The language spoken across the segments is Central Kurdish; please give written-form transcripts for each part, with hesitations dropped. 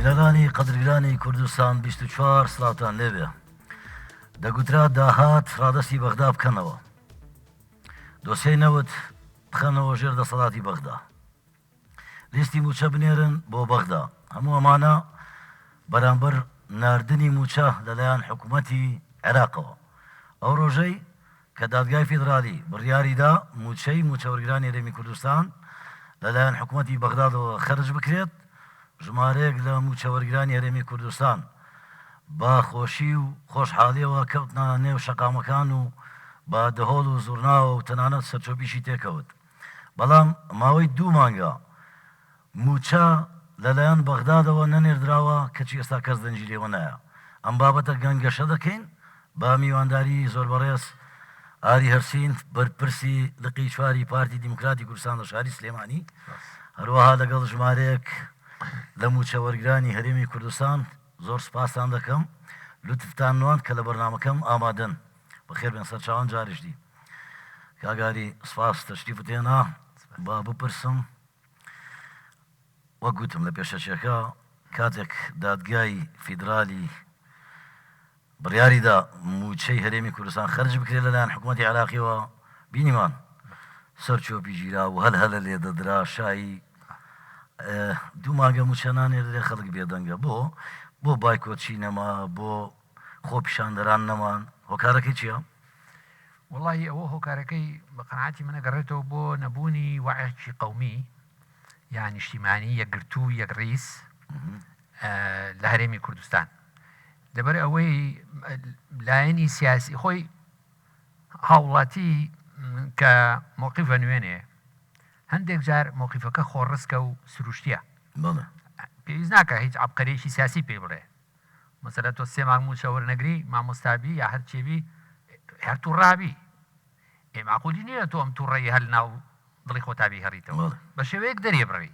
بینەرانی قەدرگرانی کوردستان 24 سڵاوتان لێبێ. دەگوترا داهات ڕادەستی بەغدا بکەنەوە. دۆسیەی نەوت بخەنەوە ژێر دەسەڵاتی بەغدا. لیستی مووچە بنێرن بۆ بەغدا. هەموو ئەمانە بەرامبەر ناردنی مووچە لەلایەن حکومەتی عێراقەوە. ئەو ڕۆژەی کە دادگای فیدرالی بڕیاریدا مووچەی مووچەوەرگرانی هەرێمی کوردستان لەلایەن حکومەتی بەغدادەوە خەرج بکرێت، ژمارەیەک لە مووچەوەرگرانی هەرێمی کوردستان بە خۆشی و خۆشحاڵیەوە کەوتنە نێو شەقامەکان و بە دهۆڵ و زوڕناوە و تەنانەت سەرچۆپیشی تێکەوت. بەڵام ماوەی دوو مانگە مووچە لەلایەن بەغدادەوە نەنێردراوە، کەچی ئێستا کەس دەنگی لێوە نایە. ئەم بابەتە گەنگەشە دەکەین بە میوانداری زۆر بەڕێز ئاری هەرسین، بەرپرسی لقی چواری پارتی دیموکراتی کوردستان لە شاری سلێمانی، هەروەها لەگەڵ ژمارەیەک لە مووچە وەرگرانی هەرێمی کوردستان. زۆر سوپاستان دەکەم لوتفتان نواند کە لە بەرنامەکەم ئامادەن. بەخێربێن سەرچاوان جارێکی دی. کاک ئاری سپاس تەشریفت هێنا. با بپرسم وەک گوتم لە پێشەکیەکە کاتێک دادگای فیدرالی بڕیاریدا مووچەی هەرێمی کوردستان خەرج بکرێت لەلایەن حکوومەتی عێراقیەوە بینیمان سەر چۆپی گیرا و هەل هەلە لێ دەدرا شایی دوو مانگە مووچە نانێردرێ خەڵک بێدەنگە بۆ بۆ بایکۆتچی نەما بۆ خۆپیشاندەران نەمان هۆکارەکەی چییە؟ وەڵاهی ئەوە هۆکارەکەی بە قەناعەتی من ئەگەڕێتەوە بۆ نەبوونی وەعیەکی قەومی یا نیشتیمانی یەکگرتوو و یەکڕیز لە هەرێمی کوردستان لەبەر ئەوەی لایەنی سیاسی خۆی هاوڵاتی کە مۆقیفە نوێنێ هەندێک جار مۆقیفەکە خۆڕسکە و سروشتیە پێویست ناکە هیچ عبقەرێکی سیاسی پێی بڵێ مەسەلەن تۆ سێ مانگ مووچە وەرنەگری مامۆستا بی یا هەر چێ بی هەر تووڕابی ئێ ماقولی نییە تۆ ئەم تووڕەیی هەر ناو دڵی خۆتا بیهێڕیتەوە بە شێوەیەک دەریبڕی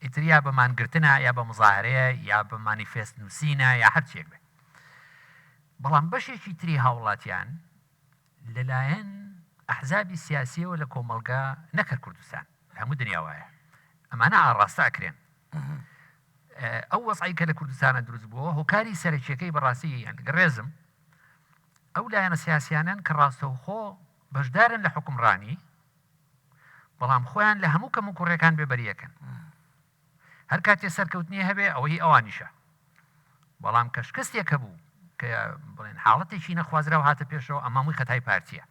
ئیتر یا بە مانگرتنە یا بە مزاهرەیە یا بە مانیفێست نووسینە یا هەر چیەک بێ بەڵام بەشێکی تری هاوڵاتیان لەلایەن ئەحزابی سیاسیەوە لە کۆمەڵگا نەکەر کوردستان لە هەموو دنیا وایە ئەمانە ئاڕاستە ئەکرێن ئەو وەزعەی کە لە کوردستانە دروست بووە هۆکاری سەرەکیەکەی بەڕاستی یان ڕێزم ئەو لایەنە سیاسیانەن کە ڕاستەوخۆ بەشدارن لە حکومڕانی بەڵام خۆیان لە هەموو کەم و کوڕەکان بێبەریەکەن هەر کاتێ سەرکەوتنی هەبێ ئەوە هی ئەوانیشە بەڵام کە شکستێک هەبوو کە بڵێن حاڵەتێکی نەخوازراو هاتە پێشەوە ئەمامووی خەتای پارتیە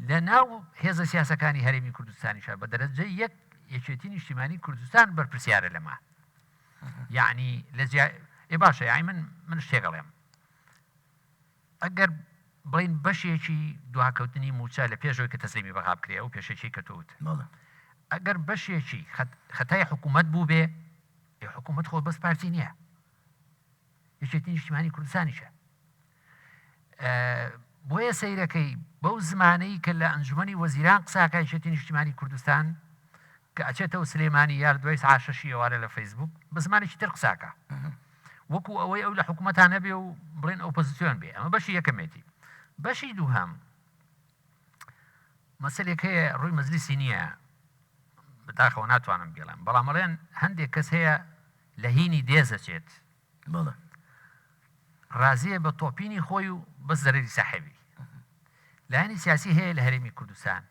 لە ناو هێزە سیاسەکانی هەرێمی کوردستانیشا بە دەرەجەی یەک یەکێتی نیشتیمانی کوردستان بەرپرسیارە لەمە یعنی لە جیا ئێ باشە یعنی من من شتێک ئەڵێم ئەگەر بڵین بەشێکی دواکەوتنی موچە لە پێشەوەی کە تەسلیمی بەغا بکرێ ئەو پێشەکی کە تۆ وتت ئەگەر بەشێکی خەتای حکوومەت بوو بێ حکوومەت خۆ بەس پارتی نییە یەکێتی نیشتیمانی کوردستانیشە بۆیە سەیرەکەی بەو زمانەی کە لە ئەنجومەنی وەزیران قساکە یەکێتی نیشتیمانی کوردستان کە ئەچێتەوە سلێمانی یار دوای سعات شەشی ئێوارە لە فەیسبوک بە زمانێکی تر قساکە وەکو ئەوەی ئەو لە حکوومەتان نەبێ و بڵێن ئۆپۆزیسیۆن بێ ئەمە بەشی یەکەمێتی بەشی دووهەم مەسەلێک هەیە ڕووی مەجلیسی نییە بەداخەوە ناتوانم بێڵم بەڵام ئەڵێن هەندێک کەس هەیە لە هینی دێزەچێت بەڵێ. ڕازیە بە تۆپینی خۆی و بەس زەرەری ساحێبی. لایەنی سیاسی هەیە لە هەرێمی کوردستان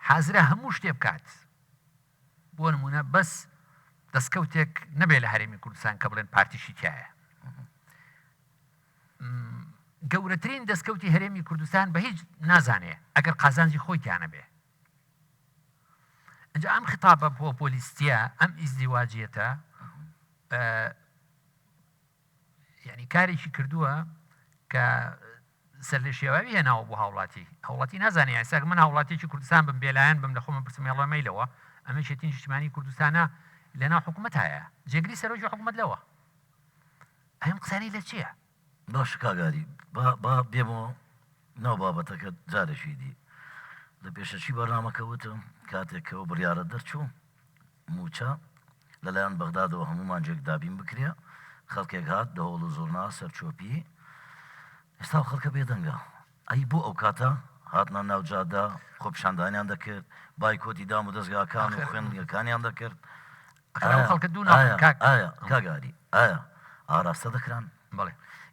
حازرە هەموو شتێ بکات بۆ نمونە بەس دەستکەوتێک نەبێ لە هەرێمی کوردستان کە بڵێن پارتیشی تایە. گەورەترین دەستکەوتی هەرێمی کوردستان بە هیچ نازانێ ئەگەر قازانجی خۆی تیانە بێ. ئینجا ئەم خیتابە پۆپۆلیستیە، ئەم ئیزدیواجیەتە یعنی کارێکی کردووە کە سەرلێشێواوی هێناوە بۆ هاوڵاتی هاوڵاتی نازانێ ئێستا من هاوڵاتیکی کوردستان بم بێلایەن بم لە خۆم پرسم هێڵە مەیلەوە ئەمە یەکێتی نیشتیمانی کوردستانە لەناو حکوومەت هەیە جێگری سەرۆکی حکوومەت لەوە ئەم قسانەی لە چییە؟ باشە کاک ئاری با با بێمەوە ناو بابەتەکە جارێکی دی لە پێشەکی بەرنامەکە وتم کاتێک کە ئەو بڕیارە دەرچوو مووچە لەلایەن بەغدادەوە هەموو مانگێک دابین بکرێ خەڵکێک هات دەهۆڵ و زوڕنا سەرچۆپی ئێستا ئەو خەڵکە بێدەنگە ئەی بۆ ئەو کاتە هاتنە ناو جادە خۆپیشاندانیان دەکرد بایکۆتی دام و دەزگاکان و خوێندنگەکانیان دەکرد. ئەخر ئەو خەڵکە دوو ناوەن کاک. ئایا کاک ئاری ئایا ئاراستە دەکران؟ بەڵێ.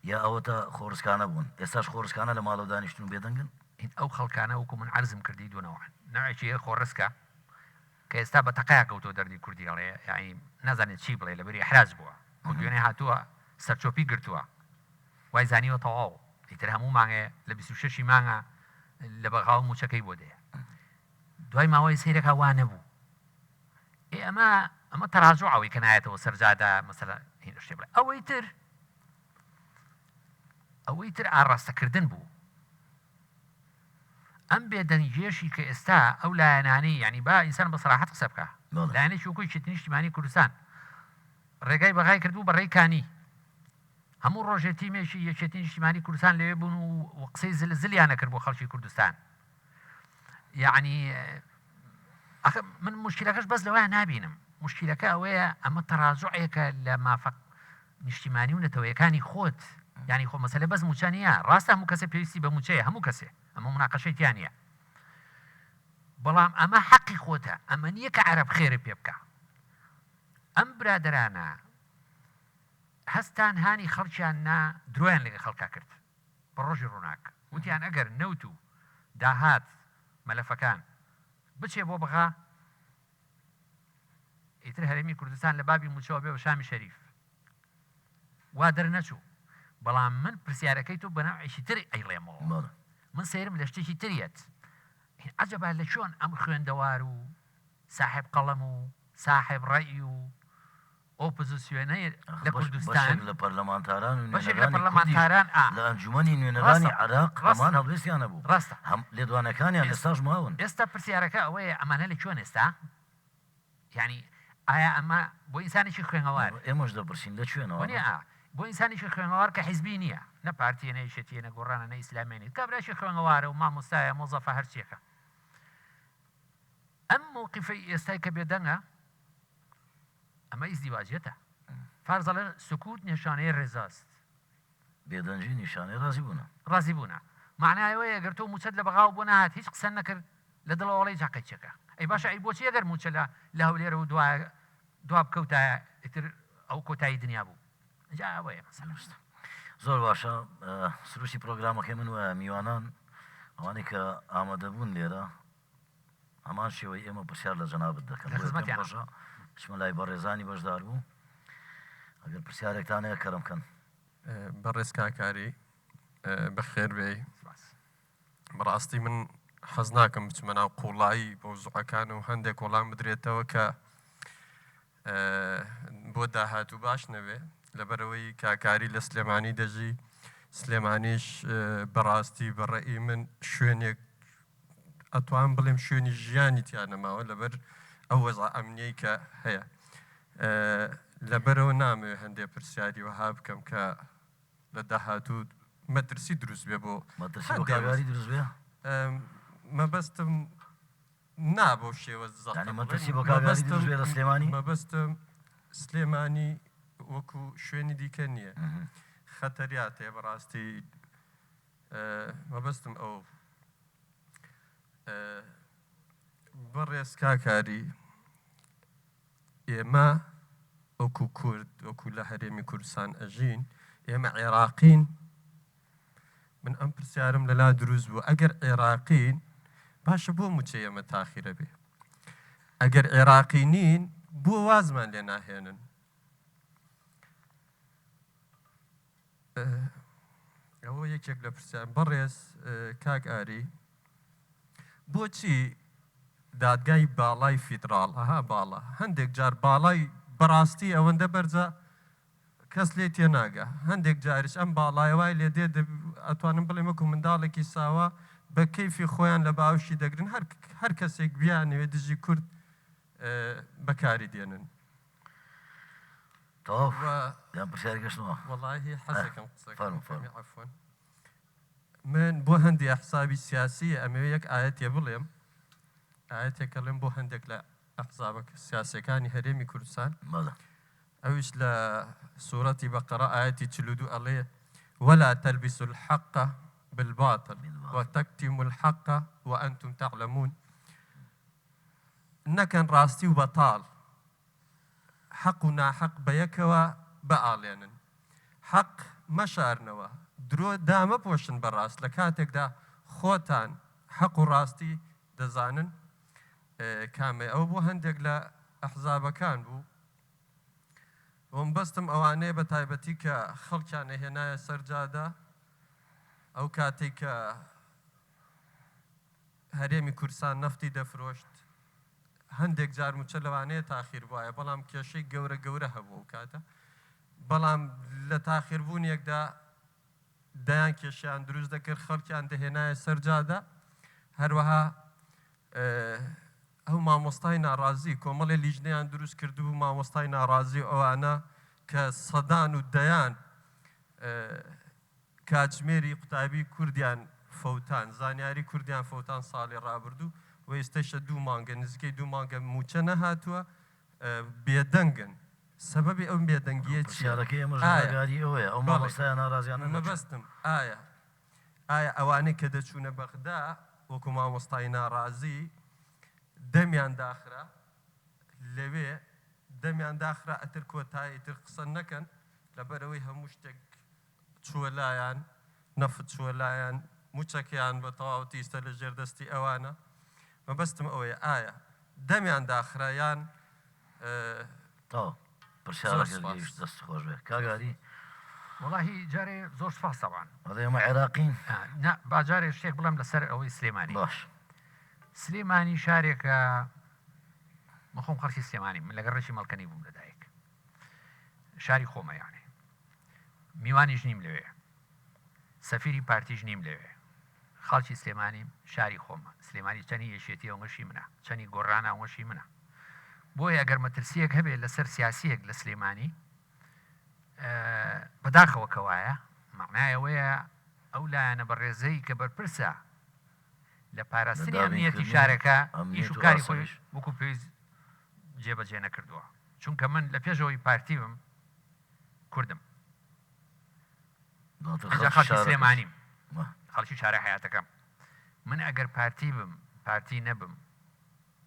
یا ئەوەتا خۆڕسکانە بوون؟ ئێستاش خۆڕسکانە لە ماڵەوە دانیشتن و بێدەنگن؟ هین ئەو خەڵکانە وەکو من عەرزم کردی دوو نەوعن، نەوعێکی هەیە خۆڕسکە کە ئێستا بە تەقەیا کەوتووە دەردی کوردی ئەڵێ یانی نازانێ چی بڵێ لەبەری ئیحراج بووە ئەو دوێنێ هاتووە سەرچۆپی گرتووە وای زانیوە تەواو ئیتر هەموو مانگێ لە 26 ی مانگا لە بەغاوە مووچەکەی بۆ دێ دوای ماوەی سەیرەکا وا نەبوو ئێ ئەمە ئەمە تەراجوع ئەوەی کە نایەتەوە سەر جادە مەسەلە هین شتێ بڵێ ئەوەی تر ئەوەی تر ئاڕاستەکردن بوو ئەم بێدەنگیەشی کە ئێستا ئەو لایەنانەی یعنی با ئینسان بە سەراحەت قسە بکە لایەنێکی وەکو یەکێتی نیشتیمانی کوردستان ڕێگای بەغای کردبوو بە ڕێی کانی هەموو ڕۆژێ تیمێکی یەکێتی نیشتیمانی کوردستان لەوێ بوون و قسەی زل زلیان نەکرد بۆ خەڵکی کوردستان یعنی ئەخ من مشکلەکەش بەس لەوەیان نابینم مشکلەکە ئەوەیە ئەمە تەراجوعێکە لە مافە نیشتیمانی و نەتەوەیەکانی خۆت یانی خۆ مەسەلە بەس موچە نیە ڕاستە هەموو کەسێ پێویستی بە موچەیە هەموو کەسێ ئەمە مناقەشەی تیا نیە بەڵام ئەمە حەقی خۆتە ئەمە نیە کە عەرەب خێرت پێ بکا ئەم برادەرانە هەستان هانی خەڵکیان نا درۆیان لەگە خەڵکا کرد بە ڕۆژی ڕووناک وتیان ئەگەر نەوت و داهات مەلەفەکان بچێ بۆ بەغا ئیتر هەرێمی کوردستان لە بابی موچەوە بێ بە شامی شەریف وا دەرنەچوو بەڵام من پرسیارەکەی تۆ بە نەوعێکی تر ئەیڵێمەوە من سەیرم لە شتێکی تریەت عەجەبا لە چۆن ئەم خوێندەوار و ساحێب قەڵەم و ساحێب ڕەئی و ئۆپۆزسیۆنەی لە کوردستان بەشێک لە پەرلەمانتاران و بەشێک لە نوێنەرانی کوردیش پەرلەمانتاران ئا لە ئەنجومەنی نوێنەرانی ڕاستە عێراق ڕاستە هەمان هەڵوێستیان هەبوو ڕاستە هەم لێدوانەکانیان ئێس ئێستاش ماون. ئێستا پرسیارەکە ئەوەیە ئەمانە لە کوێن ئێستا؟ یانی ئایا ئەمە بۆ ئینسانێکی خوێنەوار. ئێمەش دەپرسین لە کوێن وەنیە ئەوانە؟ ئا بۆ ئینسانێکی خوێنەوار کە حیزبی نییە نە پارتیە نە یەکێتیە نە گۆڕانە نە ئیسلامیە نیە کابرایەکی خوێنەوارە و مامۆستایە مۆزەفە هەرچیەکە ئەم مەوقیفەی ئێستای کە بێدەنگە ئەمە ئیزدیواجیەتە. فارس دەڵێن سکوت نیشانەی رضاست. بێدەنگی نیشانەی ڕازی بوونە. ڕازی بوونە. مەعنای ئەوەیە گەر تۆ مووچەت لە بەغاوە بۆ نەهات هیچ قسەت نەکرد لە دڵەوە ئەڵێی جا قەیچەکە. ئەی باشە ئەی بۆچی ئەگەر مووچە لە لە هەولێرەوە دوا دوا بکەوتایە ئیتر ئەو کۆتایی دنیا بوو. جا ئەوەیە مەسەلە. دروستە. زۆر باشە سروشتی پرۆگرامەکەی من وایە میوانان ئەوانەی کە ئامادەبوون لێرە هەمان شێوەی ئێمە پرسیار لە جەنابت دەکەن لە بۆیە پێم خزمەتیانم. خۆشە بچمە لای بەڕێزانی بەشداربوو ئەگەر پرسیارێکتان هەیە کەرم کەن. بەڕێز کاک ئاری بەخێر بێی. سپاس. بەڕاستی من حەز ناکەم بچمە ناو قوڵایی مەوزوعەکان و هەندێک وەڵام بدرێتەوە کە بۆ داهاتوو باش نەبێ لەبەرەوەی کاکاری لە سلێمانی دەژی سلێمانیش بەڕاستی بەڕێی من شوێنێک ئەتوان بڵێم شوێنی ژیانی تیا نەماوە لەبەر ئەو وەزع ئەمنیەی کە هەیە لەبەرەوە نامەوێ هەندێ پرسیاری وەها بکەم کە لە داهاتوو مەترسی دروست بێ بۆ مەترسی بۆ کاگاری دروست بێ مەبەستم نا بەو شێوە زەقە یانی مەترسی بۆ کاگاری دروست بێ لە سلێمانی مەبەستم سلێمانی وەکو شوێنی دیکە نییە خەتەریات هەیە بەڕاستی مەبەستم ئەو بەڕێز کاکاری ئێمە وەکو کورد وەکو لە هەرێمی کوردستان ئەژین ئێمە عێراقین من ئەم پرسیارم لەلا دروست بوو ئەگەر عێراقین باشە بۆ موچە ئێمە تاخیرە بێ ئەگەر عێراقی نین بۆ وازمان لێ ناهێنن ئەوە یەکێک لە پرسیار بەڕێز کاک ئاری بۆچی دادگای باڵای فیدراڵ ئەها باڵا هەندێک جار باڵای بەڕاستی ئەوەندە بەرزە کەس لێ تێناگە هەندێک جاریش ئەم باڵایە وای لێ دێ ئەتوانم بڵێم وەکو منداڵێکی ساوا بە کەیفی خۆیان لە باوشی دەگرن هەر هەر کەسێک بیانەوێ دژی کورد بەکاری دێنن. تەواو یان پرسیارەکەشتمە؟ وەڵاهی حەزەکەم قسەکەم عەفوەن من بۆ هەندێ ئەحزابی سیاسی ئەمەوێ یەک ئایەتێ بڵێم ئایەتێک ئەڵێم بۆ هەندێک لە ئەحزابە سیاسیەکانی هەرێمی کوردستان ئەویش لە سورەتی بەقەرە ئایەتی 42 ئەڵێ ولا تلبسوا الحق بالباطل وتكتموا الحق وأنتم تعلمون نەکەن ڕاستی و بەتاڵ. حەق و ناحەق بەیەکەوە بئاڵێنن. حەق مەشارنەوە، درۆ دامەپۆشن بە ڕاست لە کاتێکدا خۆتان حەق و ڕاستی دەزانن. کامەیە؟ ئەوە بۆ هەندێک لە ئەحزابەکان بوو. ومبەستم ئەوانەیە بە تایبەتی کە خەڵکیان ئەهێنایە سەر جادە ئەو کاتەی کە هەرێمی کوردستان نەفتی دەفرۆشت هەندێک جار موچە لەوانەیە تاخیر بوایە بەڵام کێشەی گەورە گەورە هەبوو ئەو کاتە بەڵام لە تاخیربوونێکدا دەیان کێشیان دروست دەکرد خەڵکیان دەهێنایە سەر جادە هەروەها ئەو مامۆستای ناڕازی کۆمەڵی لیژنەیان دروست کردبوو مامۆستای ناڕازی ئەوانە کە سەدان و دەیان کاتژمێری قوتابی کوردیان فەوتان، زانیاری کوردیان فەوتان ساڵی ڕابردوو و ئێستەیشە دوو مانگە نزیکەی دوو مانگە مووچە نەهاتووە بێدەنگن سەبەبی ئەو بێدەنگییە چییە؟ پرسیارەکەی ئێمەش ئایا ئاگاداری ئەوەیە ئەو بەڵێ مامۆستایە ناڕازیانە لە کوێن؟ مەبەستم ئایا ئایا ئەوانەی کە دەچوونە بەغدا وەکو مامۆستای ناڕازی دەمیان داخرا لەوێ دەمیان داخرا ئەتر کۆتایی ئیتر قسە نەکەن لەبەرئەوەی هەموو شتێک چووە لایان، نەفت چووە لایان، مووچەکەیان بە تەواوەتی ئیستا لە ژێر دەستی ئەوانە. مەبەستم ئەوەیە ئایا دەمیان داخرا یان تەواو زۆر پرسیارەکەت سوپاس. گەیشت دەست خۆش بێ کاک ئاری. وەڵاهی جارێ زۆر سوپاس تەبعەن. ئەڵێ ئێمە عێراقین؟ نا با جارێ شتێک بڵێم لەسەر ئەوەی سلێمانی. باش. سلێمانی شارێکە من خۆم خەڵکی سلێمانیم من لە گەڕەکی مەڵکەنی بووم لەدایک شاری خۆمە یانێ میوانیش نیم لەوێ سەفیری پارتیش نیم لەوێ خەڵکی سلێمانیم شاری خۆمە سلێمانی چەنی یەکێتی ئەوەشی منە چەنی گۆڕانە ئەوەشی منە بۆیە ئەگەر مەترسیەک هەبێت لەسەر سیاسیەک لە سلێمانی بەداخەوە کەوایە معنای ئەوەیە ئەو لایەنە بەڕێزەی کە بەرپرسە لە پاراستنی ئەمنیەتی شارەکە ئیش و کاری خۆی وەکو پێویست جێبەجێ نەکردووە چونکە من لە پێشەوەی پارتی بم کوردم ئینجا خەڵکی سلێمانیم خەڵکی شارە حەیاتەکەم من ئەگەر پارتی بم پارتی نەبم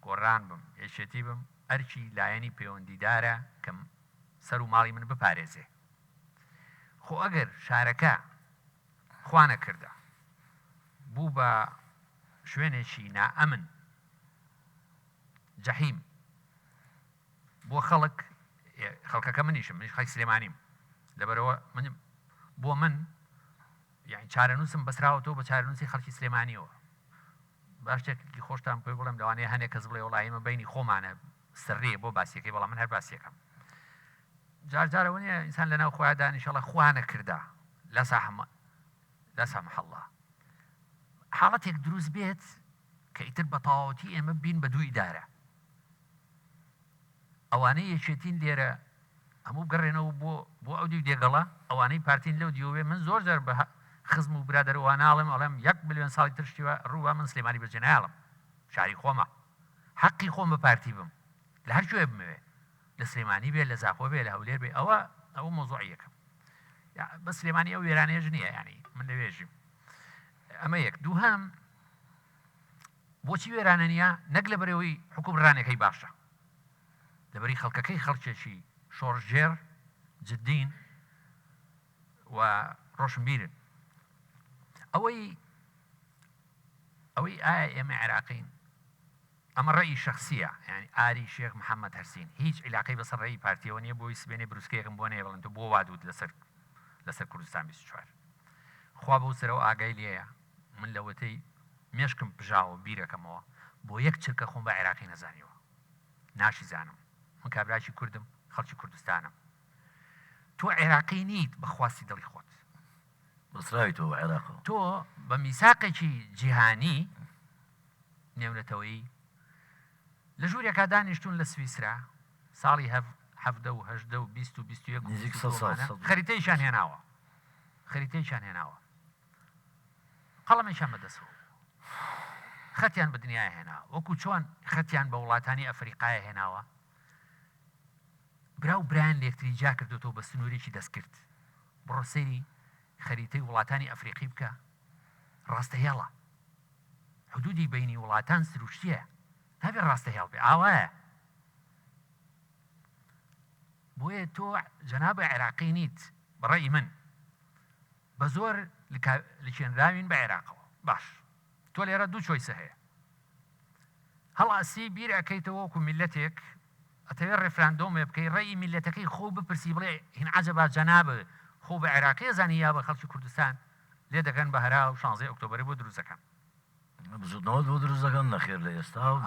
گۆڕان بم یەکێتی بم ئەرکی لایەنی پەیوەندیدارە کە سەر و ماڵی من بپارێزێ خۆ ئەگەر شارەکە خوا نەکردە بوو بە شوێنێکی نائەمن جەحیم بۆ خەڵک خەڵکەکە منیشم منیش خەڵکی سلێمانیم لەبەرەوە من بۆ من یعنی چارەنووسم بەسراوەتەوە بە چارەنووسی خەڵکی سلێمانیەوە با شتێکی خۆشتان پێ بڵێم لەوانەیە هەنێک کەس بڵێ وڵی ئێمە بینی خۆمانە سڕێ بۆ باسیەکەی بەڵام من هەر باسیەکەم جار جارەوە نیە ئینسان لەناو خۆیان دانیشەڵە خوا نەکردا لا ساحمە لا سامح الله حاڵەتێک دروست بێت کە ئیتر بە تەواوەتی ئێمە بین بە دوو ئیدارە ئەوانەی یەکێتین لێرە هەموو بگەڕێنەوە بۆ بۆ ئەو دیو دێگەڵە ئەوانەی پارتین لەو دیوێ من زۆر جار بە خزم و برادەر وا ناڵێم ئەڵێم یەک ملیۆن ساڵی تر شتی وا ڕووبا من سلێمانی بەجێ نایەڵم شاری خۆمە حەقی خۆم بە پارتی بم لە هەر کوێ بمەوێ لە سلێمانی بێ لە زاخۆ بێ لە هەولێر بێ ئەوە ئەوە مۆزوعی یەکەم بە سلێمانی ئەو وێرانەیەش نییە ینی من لەوێژیم ئەمە یەک دووهەم بۆچی وێرانە نییە؟ نەک لەبەرئەوەی حوکمڕانەکەی باشە، لەبەری خەڵکەکەی خەڵکێکی شۆڕشگێڕ، جدین و ڕۆشنبیرن. ئەوەی ئەوەی ئایا ئێمە عێراقین؟ ئەمە ڕەئی شەخسییە، یانی ئاری شێخ محەممەد هەرسین هیچ عیلاقەی بەسەر ڕەئی پارتیەوە نییە بۆی سبەینێ بروسکەیەکم بۆ نەیە بڵێن تۆ بۆ وا دووت لەسەر لەسەر کوردستان 24 خوا بەو سەرەوە ئاگای لێیە من لەوەتەی مێشکم پژاوە بیرەکەمەوە بۆ یەک چرکە خۆم بە عێراقی نەزانیوە ناشیزانم من کابراکی کوردم خەڵکی کوردستانم تۆ عێراقی نیت بە خواستی دڵی خۆت. بەسراوی تۆ بە عێراقەوە. تۆ بە میساقێکی جیهانی نێونەتەوەیی لە ژوورێکا دانیشتوون لە سویسرا ساڵی 17 و 18 و 20 و 21 و نزیک 22 سەد ساڵ ئەمانە سەد و خەریتەیەکیان هێناوە خەریتەیەکیان هێناوە قەڵەمێکیان بەدەستەوە بوو خەتیان بە دنیای هێنا وەکو چۆن خەتیان بە وڵاتانی ئەفریقایە هێناوە برا و برایان لێکتری جیا کردوتەوە بە سنوورێکی دەستکرد بڕۆ سەیری خەریتەی وڵاتانی ئەفریقی بکە ڕاستە هێڵە حدودی بینی وڵاتان سروشتیە نابێ ڕاستە هێڵ بێ ئاوایە. بۆیە تۆ جەنابە عێراقی نیت بەڕەئی من بە زۆر لکێنراوین بە عێراقەوە باش تۆ لێرە دوو choice ە هەیە هەڵئەسی بیر ئەکەیتەوە وەکو میللەتێک ئەتەوێ ڕێفراندۆمێ بکەی ڕەئی میللەتەکەی خۆو بپرسی بڵێ هین عەجەبا جەناب خۆو بە عێراقی ئەزانی یا بە خەڵکی کوردستان لێ دەکەن بە هەرا و شانزەی ئۆکتۆبەری بۆ دروست دەکەن. بزوتنەوەت بۆ دروست دەکەن؟ نەخێر لە ئێستا و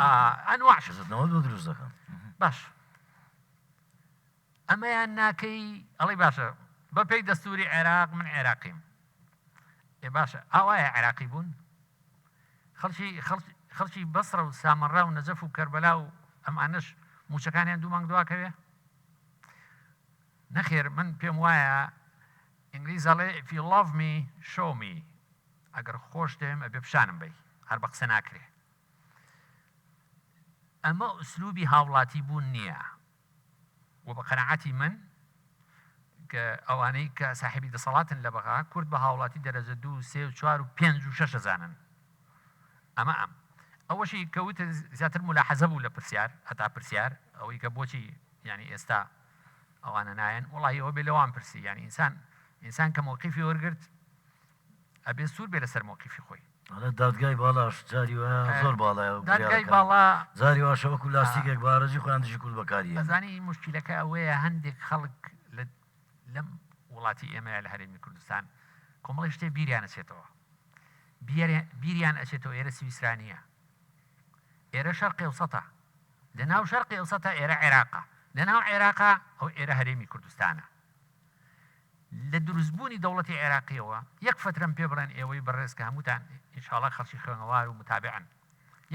ئەنواع شت. بزوتنەوەت بۆ دروست دەکەن. باش ئەمەیان ناکەی ئەڵێی باشە بە پێی دەستوری عێراق من عێراقیم ئێ باشە ئاوایە عێراقی بوون؟ خەڵکی خەڵکی بەسڕە و سامەڕا و نەجەف و کەربەلا و ئەمانەش مووچەکانیان دوو مانگ دواکەوێ؟ نەخێر من پێم وایە ئینگلیز ئەڵێ if you love me show me ئەگەر خۆش دەوێم ئەبێ پیشانم بەی هەر بە قسە ناکرێ ئەمە ئوسلوبی هاوڵاتی بوون نییە و بە قەناعەتی من کە ئەوانەی کە ساحێبی دەسەڵاتن لە بەغا کورد بە هاوڵاتی دەرەجە دوو سێ و چوار و پێنج و شەش ئەزانن ئەمە ئەم ئەوەشی کە وتت زیاتر مولاحەزە بوو لە پرسیار هەتا پرسیار ئەوەی کە بۆچی یانی ئێستا ئەوانە نایەن وەڵاهی ئەوە بێ لەوان پرسی یانی ئینسان ئینسان کە مەوقیفی وەرگرت ئەبێ سوور بێ لەسەر مەوقیفی خۆی. ئەڵێ دادگای باڵاش جاری وایە زۆر باڵایە و دادگای بڕیارەکانی باڵا جاری واشە وەکو لاستیکێک بە ئارەزوی خۆیان دژی کورد بەکاری هێنن. ئەزانی موشکیلەکە ئەوەیە هەندێک خەڵک لە لەم وڵاتی ئێمەیە لە هەرێمی کوردستان کۆمەڵی شتێ بیریان ئەچێتەوە بیریان ئەچێتەوە ئێرە سویسرا نییە ئێرە شەرقی ئەوسەتە لە ناو شەرقی ئەوسەتە ئێرە عێراقە لە ناو عێراقا ئەو ئێرە هەرێمی کوردستانە لە دروستبوونی دەوڵەتی عێراقیەوە یەک فەترەم پێ بڵێن ئێوەی بەڕێز کە هەمووتان ئینشاڵا خەڵکی خوێنەوار و متابعن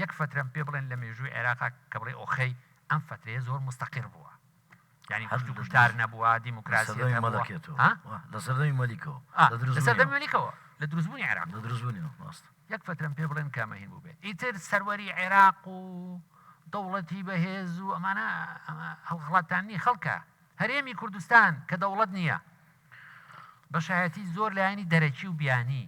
یەک فەترەم پێ بڵێن لە مێژووی عێراقا کە بڵێ ئۆخەی ئەم فەترەیە زۆر مستەقیر بووە یانی هەر کوشت و لە کوشتار دروست نەبووە لە دیموکراسیەت سەردەمی هەبووە مەلەکێتەوە ها وا لە سەردەمی مەلیکەوە ئا لە لە دروستبوونیەوە سەردەمی مەلیکەوە لە دروستبوونی لە عێراقەوە دروستبوونیەوە ڕاستە. یەک فەترەم پێ بڵێن کە ئەمە هین بووبێ ئیتر سەروەری عێراق و دەوڵەتی بەهێز و ئەمانە ئەمە هەڵخڵاتانی خەڵکە هەرێمی کوردستان کە دەوڵەت نییە، بە شایەتی زۆر لایەنی دەرەکی و بیانی،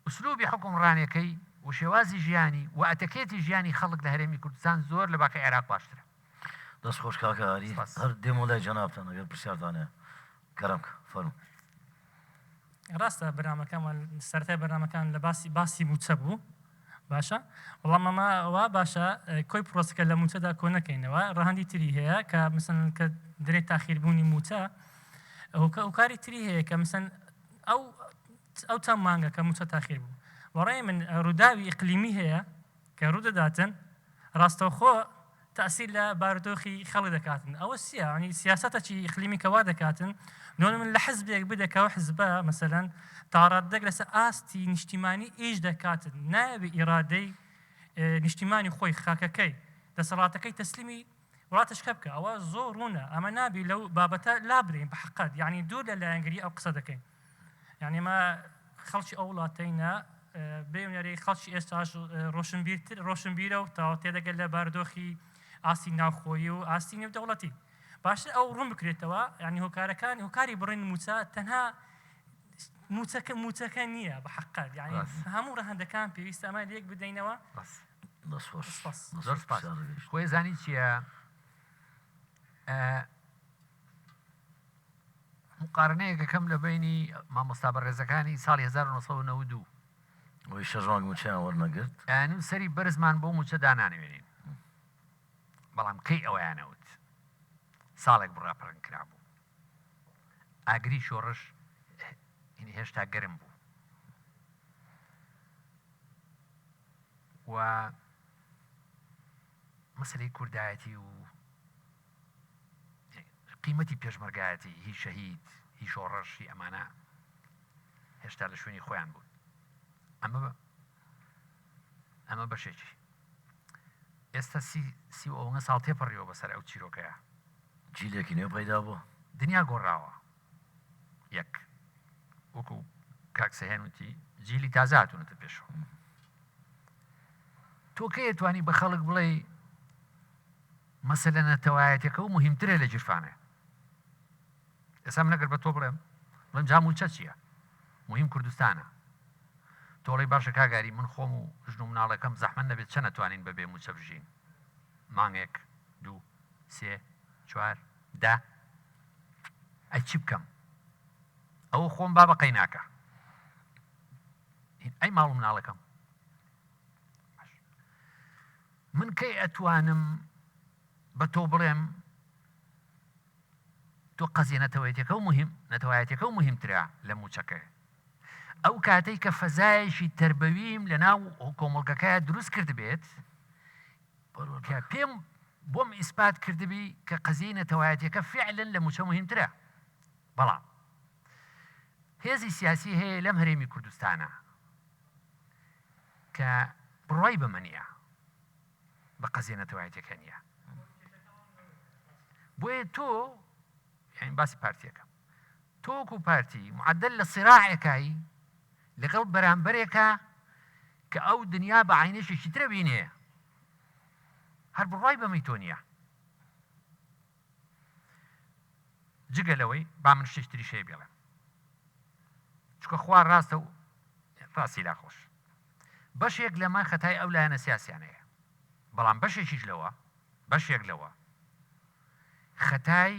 ئوسلوبی حوکمڕانێکەی و شێوازی ژیانی و ئەتەکێتی ژیانی خەڵک لە هەرێمی کوردستان زۆر لە باقی عێراق باشترە. دەست خۆش کاکە ئاری سپاس. هەر دێمەوە لای جەنابتان ئەگەر پرسیارتان هەیە کەرەم کە فەرموو. ڕاستە بەرنامەکەمان سەرەتای بەرنامەکان لە باسی باسی مووچە بوو باشە وەڵام ئەمە وا باشە کۆی پرۆسەکە لە مووچەدا کۆ نەکەینەوە ڕەهەندی تری هەیە کە مثلەن کە درێ تاخیربوونی مووچە هۆکاری تری هەیە کە مثلەن ئەو ئەو چەند مانگە کە مووچە تاخیر بوو بەڕای من ڕووداوی ئیقلیمی هەیە کە ڕوودەداتن ڕاستەوخۆ تەئسیر لە بارودۆخی خەڵک دەکاتن ئەوە چیە ینی سیاسەتەکی ئیقلیمی کە وا دەکاتن نۆ من لە حزبێک بدە کە ئەو حزبە مەسەلەن تاڕاددەک لەسەر ئاستی نیشتیمانی ئیش دەکاتن نایەوێ ئیرادەی نیشتیمانی خۆی خاکەکەی دەسەڵاتەکەی تەسلیمی وڵاتەشکە بکە ئەوە زۆر ڕوونە ئەمە نابی لەو بابەتە لابرێن بە حقت یعنی دوور لە لایەنگری ئەو قسە دەکەین یعنی ئەمە خەڵکی ئەو وڵاتەینە بێنەرەی خەڵکی ئێستاش ڕۆشنبیرتر ڕۆشنبیرە و تەواو تێدەگەل لە بارودۆخی ئاستی ناوخۆیی و ئاستی نێودەوڵەتی باشتر ئەو ڕوون بکرێتەوە یعنی هۆکارەکان هۆکاری بڕین موچە تەنها موچەکە موچەکە نییە بە حقت یعنی هەموو ڕەهەندەکان پێویستە ئەمە لێک بدەینەوە زۆر سپاس خۆی زانی چییە موقارەنەیەک ئەکەم لە بەینی مامۆستا بەڕێزەکانی ساڵی 1992. ئەوەی شەش مانگ مووچەیان وەرنەگرت. ئەیانوت سەری بەرزمان بۆ مووچە دانانەوێنین، بەڵام کەی ئەوەیان ئەوت؟ ساڵێک بوو ڕاپەڕین کرابوو، ئاگری شۆڕش هێشتا گەرم بوو و مەسەلەی کوردایەتی و قیمەتی پێشمەرگایەتی هی شەهید هی شۆڕش هی ئەمانە هێشتا لە شوێنی خۆیان بوون ئەمە ئەمە بەشێکی ئێستا سی سی و ئەوەنە ساڵ تێپەڕیەوە بەسەر ئەو چیرۆکەیە جیلێکی نوێ پەیدا بووە دنیا گۆڕاوە یەک وەکو کاک سەهێن وتی جیلی تازە هاتوونەتە پێشەوە تۆ کەی ئەتوانی بە خەڵک بڵێی مەسەلە نەتەوایەتەکە و موهیمترە لە گیرفانێ. ئێستا من ئەگەر بە تۆ بڵێم بڵێم جا مووچە چییە؟ موهیم کوردستانە. تۆ ئەڵێی باشە کاک ئاری من خۆم و ژن و مناڵەکەم زەحمەت نەبێت چەند ئەتوانین بەبێ مووچە بژین؟ مانگێک، دوو، سێ، چوار، دە؟ ئەی چی بکەم؟ ئەوە خۆم با بە قەیناکە. ئەی ماڵ و مناڵەکەم؟ من کەی ئەتوانم بە تۆ بڵێم تۆ قەزیە نەتەوەیەتەکە و مهم نەتەوایەتەکە و مهمترە لە موچەکە؟ ئەو کاتەی کە فەزایەکی تەربەویم لە ناو کۆمەڵگەکە دروست کردبێت کە پێم بۆم ئیسپات کردبی کە قەزیەی نەتەوایەتیەکە فعلەن لە موچە مهمترە. بەڵام هێزی سیاسی هەیە لەم هەرێمی کوردستانە کە بڕوای بەمە نییە، بە قەزیە نەتەوایەتیەکە نییە. بۆیە تۆ یانی باسی پارتیەکە تۆ وەکو پارتی معدل لە سیراعێکای لەگەڵ بەرامبەرێکە کە ئەو دنیا بە عینێکی ترە بینێ، هەر بڕوای بەمەی تۆ نییە. جگە لەوەی با من شتێکی تریش هەیە بێڵێم، چونکە خوا ڕاستە و ڕاستی لا خۆش. بەشێک لەمە خەتای ئەو لایەنە سیاسیانەیە، بەڵام بەشێکیش لەوە بەشێک لەوە خەتای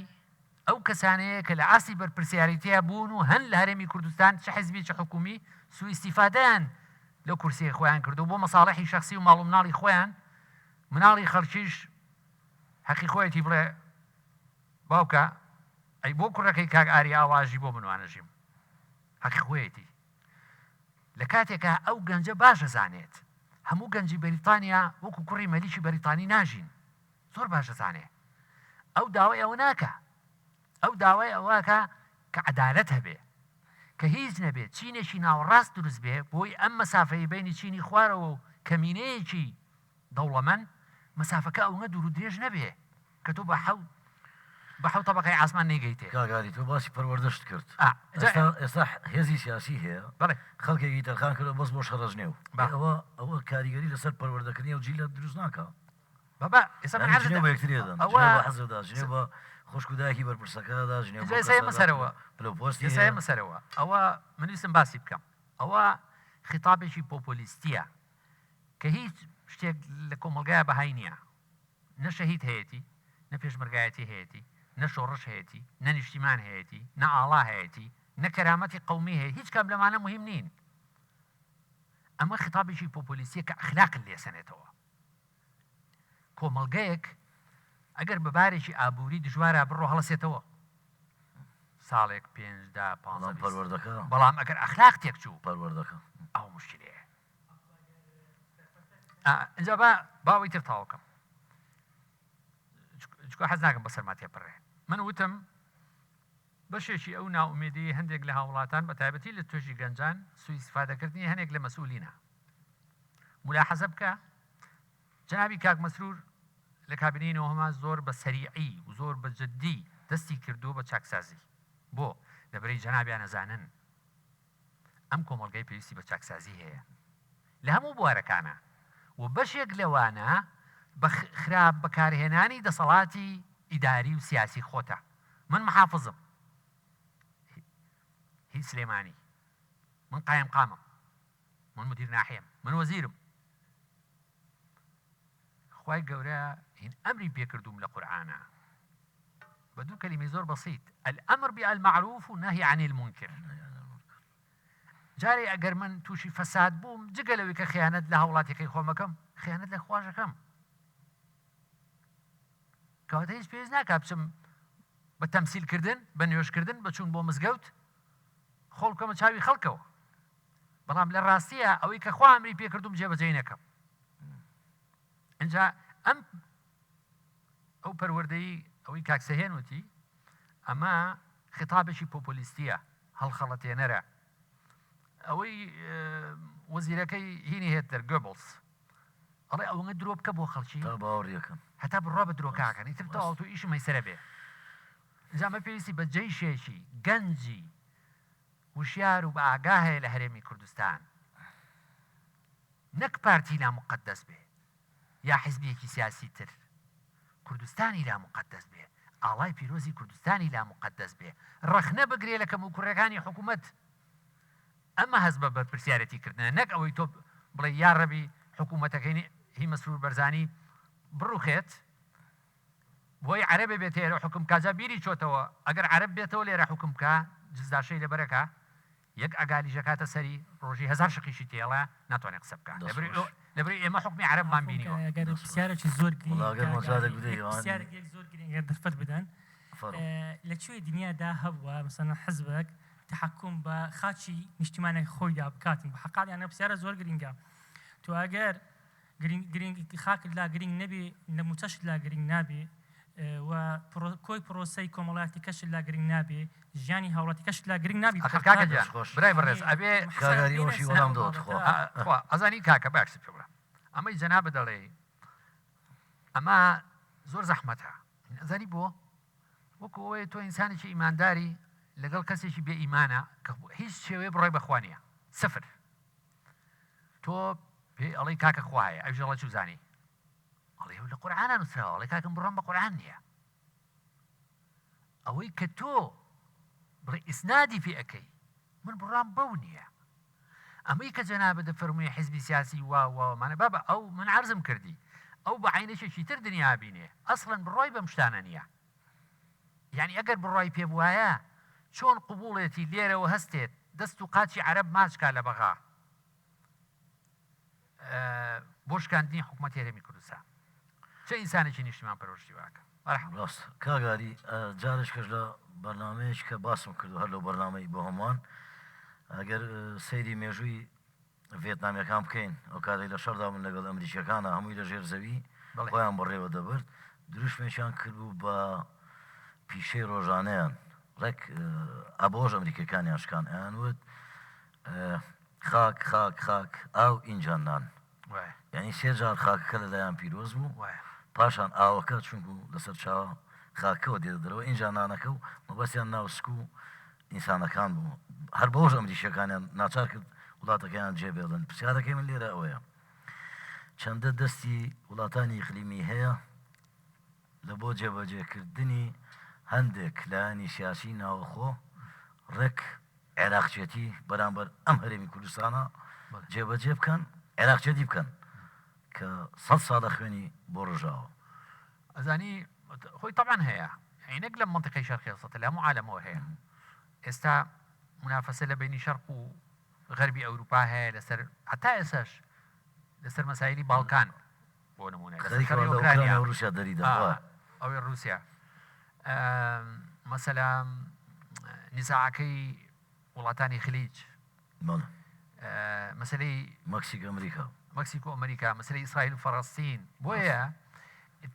ئەو کەسانەیە کە لە ئاستی بەرپرسیارێتیە بوون و هەن لە هەرێمی کوردستان، چ حزبی چ حکومی، سوئیستیفادەیان لەو کورسیەی خۆیان کردو بۆ مەساڵحی شەخسی و ماڵ و مناڵی خۆیان، مناڵی خەڵکیش هەقی خۆیەتی بڵێ باوکە ئەی بۆ کوڕەکەی کاک ئاری ئاوا ئەژی بۆ من وانەژیم، هەقی خۆیەتی. لە کاتێکا ئەو گەنجە باش ئەزانێت هەموو گەنجی بەریتانیا وەکو کوڕی مەلیکی بەریتانی ناژین، زۆر باش ئەزانێ ئەو داوای ئەوە ناکا، ئەو داوای ئەوەکا کە عەدالەت هەبێ، کە هیچ نەبێ چینێکی ناوەڕاست دروست بێ بۆی ئەم مەسافەی بەینی چینی خوارەوە و کەمینەیەکی دەوڵەمەند مەسافەکە ئەونە دوور و درێژ نەبێ کە تۆ بە حەوت بە حەوت تەبەقەی ئاسمان نەیگەیتێ. کاک ئاری تۆ باسی پەروەردەشت کرد ئێستا ئێستا هێزی سیاسی هەیە خەڵکێکی تەرخان کردوە بەس بۆ شەڕەجنێو ئەوە ئەوە کاریگەری لەسەر پەروەردەکردنی ئەو جیلە دروست ناکا؟ بابا ئێستا من یانی جنێو بە یەکتری دەدەن، جنێو بە حزب دا، جنێو بە خوشک و دایکی بەرپرسەکە دا، جنێو بەو ئێستا ئێمە سەرەوە پلە و پۆستی ئێستا هەیە. ئێمە سەرەوە ئەوە من ویستم باسی بکەم ئەوە خیتابێکی پۆپۆلیستییە کە هیچ شتێک لە کۆمەڵگایا بەهای نییە، نە شەهید هەیەتی، نە پێشمەرگایەتی هەیەتی، نە شۆڕش هەیەتی، نە نیشتیمان هەیەتی، نە ئاڵا هەیەتی، نە کەرامەتی قەومی هەیە، هیچ کام لەمانە موهیم نین. ئەمە خیتابێکی پۆپۆلیستییە کە ئەخلاقت لێسەنێتەوە. کۆمەڵگەیەک ئەگەر بە بارێکی ئابووری دژوارا بڕۆ هەڵەسێتەوە ساڵێک پێنج دە پانزە بەڵام 20 پەروەردەکە بەڵام ئەگەر ئەخلاق تێکچوو پەروەردەکە ئەوە مشکلەیە. ئینجا با با ئەوەی تر تەواو کەم چونکە حەز ناکەم بەسەرما تێپەڕێ. من وتم بەشێکی ئەو نائومێدیەی هەندێک لە هاوڵاتان بە تایبەتی لە توێژی گەنجان سوئیستفادەکردنی هەنێک لە مەسئولینە. مولاحەزە بکە جەنابی کاک مەسرور لە کابینەی نۆهەما زۆر بە سەریعی و زۆر بە جدی دەستی کردووە بە چاکسازی. بۆ؟ لەبەرەی جەنابیان ئەزانن ئەم کۆمەڵگەی پێویستی بە چاکسازی هەیە لە هەموو بوارەکانا و بەشێک لەوانە بە خراپ بەکارهێنانی دەسەڵاتی ئیداری و سیاسی خۆتە. من محافزم هی سلێمانی، من قایمقامم، من مدیر ناحیەم، من وەزیرم. خوای گەورە هین ئەمری پێکردووم لە قورئانا بە دوو کەلیمەی زۆر بەسیت، الامر بالمعروف و نهی عن المنکر. جارێ ئەگەر من تووشی فەساد بووم جگە لەوەی کە خیانەت لە هاوڵاتیەکەی خۆم ئەکەم، خیانەت لە خواش ئەکەم. کەواتە هیچ پێویست ناکا بچم بە تەمسیل کردن، بە نوێژ کردن، بە چوون بۆ مزگەوت خۆڵ بکەمە چاوی خەڵکەوە. بەڵام لە ڕاستییا ئەوەی کە خوا ئەمری پێ کردووم جێبەجێی نەکەم. ئینجا ئەم ئەو پەروەردەی ئەوەی کاک سەهێن وتی ئەمە خیتابێکی پۆپۆلیستییە، هەڵخەڵەتێنەرە. ئەوەی وەزیرەکەی هینی هێتلەر گۆبڵس ئەڵێ ئەوەنە درۆ بکە بۆ خەڵکی تا باوەڕیەکەن هەتا بڕوا بە درۆکە ئەکەن ئیتر تەواو تۆ ئیشی مەیسەرە بێ. ئینجا ئەمە پێویستی بە جەیشێکی گەنجی وشیار و بە ئاگا هەیە لە هەرێمی کوردستان نەک پارتی لا موقەدەس بێ یا حیزبێکی سیاسی تر کوردستانی لا موقەدەس بێ ئاڵای پیرۆزی کوردستانی لا موقەدەس بێ ڕەخنە بگرێ لە کەموکوڕیەکانی حکومەت ئەمە هەست بە بەرپرسیارێتی کردنە نەک ئەوەی تۆ بڵێی یاڕەبی حکومەتەکەی هی مەسرور بەرزانی بڕوخێت. بۆی عەرەبێ بێتە ئێرە حوکم بکا جا بیری چۆتەوە ئەگەر عەرەب بێتەوە لێرە حوکم بکا جزداشەی لەبەرەکا یەک ئەگالیش ئەکاتە سەری ڕۆژی هەزار شقیشی تێڵە ناتوانێ قسە بکا دەست لەبری خۆش. لەبری ئێمە حوکمی عەرەبمان عەفوم بینیوە. کە ئەگەر دەست خۆش. پرسیارێکی زۆر گرینگ وەڵا ئەگەر کاک مەجالێک ئاری بدەی یەک ئەوانی پرسیارێک یەک زۆر گرینگ ئەگەر دەرفەت بدەن فەرموو. لە کوێی دنیادا هەبووە مەسەلەن حزبێک تەحەکوم بە خاکی نیشتیمانێک خۆیدا بکاتن بە حەقال یان پرسیارە زۆر گرینگە تۆ ئەگەر گرینگ گرینگ خاکت لا گرینگ نەبی نە موچەشت لا گرینگ نابی و کۆی پرۆسەی کۆمەڵایەتی کەشت لا گرینگ نابی ژیانی هاوڵاتی کەشت لا گرینگ نابی ئەخر کاکە گیان دەست خۆش. برای بەڕێز ئەبێ کاک ئاری ئەوەشی وەڵام دەوە تخوا. تخوا ئەزانی کاکە با یەک شت پێ بڵێم ئەمەی جەنابت دەڵێی ئەمە زۆر زەحمەتە ئەزانی بۆ وەکو ئەوەیە تۆ ئینسانێکی ئیمانداری لەگەڵ کەسێکی بێ ئیمانە کە هیچ شێوەیە بڕای بەخوا نییە سفر تۆ پێی ئەڵێی کاکە خوا هەیە ئەویش ئەڵێ چوزانی ئەڵێ لە قورئانا نووسراوە ئەڵێ کاکم بڕوام بە قورئان نییە ئەوەی کە تۆ بڵێ ئیسنادی پێ ئەەکەی من بڕام بەو نییە ئەمەی کە جەنابە دەفەرمووی حزبی سیاسی وا وامانە بابە ئەو من عرضم کردی ئەو بە عینێکی تر دنیا بینێ ئەسڵەن بڕای بەم شتانە نییە یعنی ئەگەر بڕای پێ بوایە چۆن قوبوڵێتی لێرەوە هەستێت دەست و قاچی عەرەب ماچ کا لە بەغا بۆ شکاندنی حکوومەتی هەرێمی کوردستان چه ئینسانێکی نیشتیمان پەروەرشتی واکە مەرحەبا. ڕاست کاک ئاری جارێک کەش لە بەرنامەیەک کە باسم کردو هەر لەو بەرنامەی بۆ هەمووان ئەگەر سەیری مێژووی ڤێتنامیەکان بکەین ئەو کاتەی لە شەڕدا بوون لەگەڵ ئەمریکیەکانا هەمووی لە ژێر زەوی خۆیان بەڕێوە دەبرد دروشمێکیان کردبوو بە پیشەی ڕۆژانەیان ڕێک ئەبەوەش ئەمریکیەکانیان شکان ئەیان وت خاک خاک خاک ئاو ئینجا نان یعنی سێ جار خاکەکە لەلایان پیرۆز بوو پاشان ئاوەکە چونکو لەسەر چاوە خاکەوە دێتە دەرەوە ئینجا نانەکە و مەبەستیان ناو سک و ئینسانەکان بوو هەر بەوەش ئەمریکیەکانیان ناچار کرد وڵاتەکەیان جێبێڵن پرسیارەکەی من لێرە ئەوەیە چەندە دەستی وڵاتانی ئیقلیمی هەیە لە بۆ جێبەجێکردنی هەندێک لایەنی سیاسی ناوەخۆ ڕێک عێراقچێتی بەرامبەر ئەم هەرێمی کوردستانە جێبەجێ بکەن عێراقچێتی بکەن کە سەد ساڵە خوێنی بۆ ڕژاوە. ئەزانی خۆی تەبعەن هەیە یانی نەک لەم مەنتیقەی شەرقی ئەوسەتە لە هەموو عالەمەوە هەیە ئێستا مونافەسە لە بەینی شەرق و غەربی ئەوروپا هەیە لەسەر هەتا ئێسش لەسەر مەسایلی باڵکان بۆ نمونە لەسەر خەریکە شەڕی لە ئۆکرانیا ئۆکرانیا و رووسیا دەری دەخوا. ئەوەی رووسیا مەسەلا نزاعەکەی وڵاتانی خلیج بەڵێ. مەسەلەی مەکسیک ئەمریکا. مەکسیک و ئەمریکا، مەسەلەی ئیسرائیل و فەڕەستین. بۆیە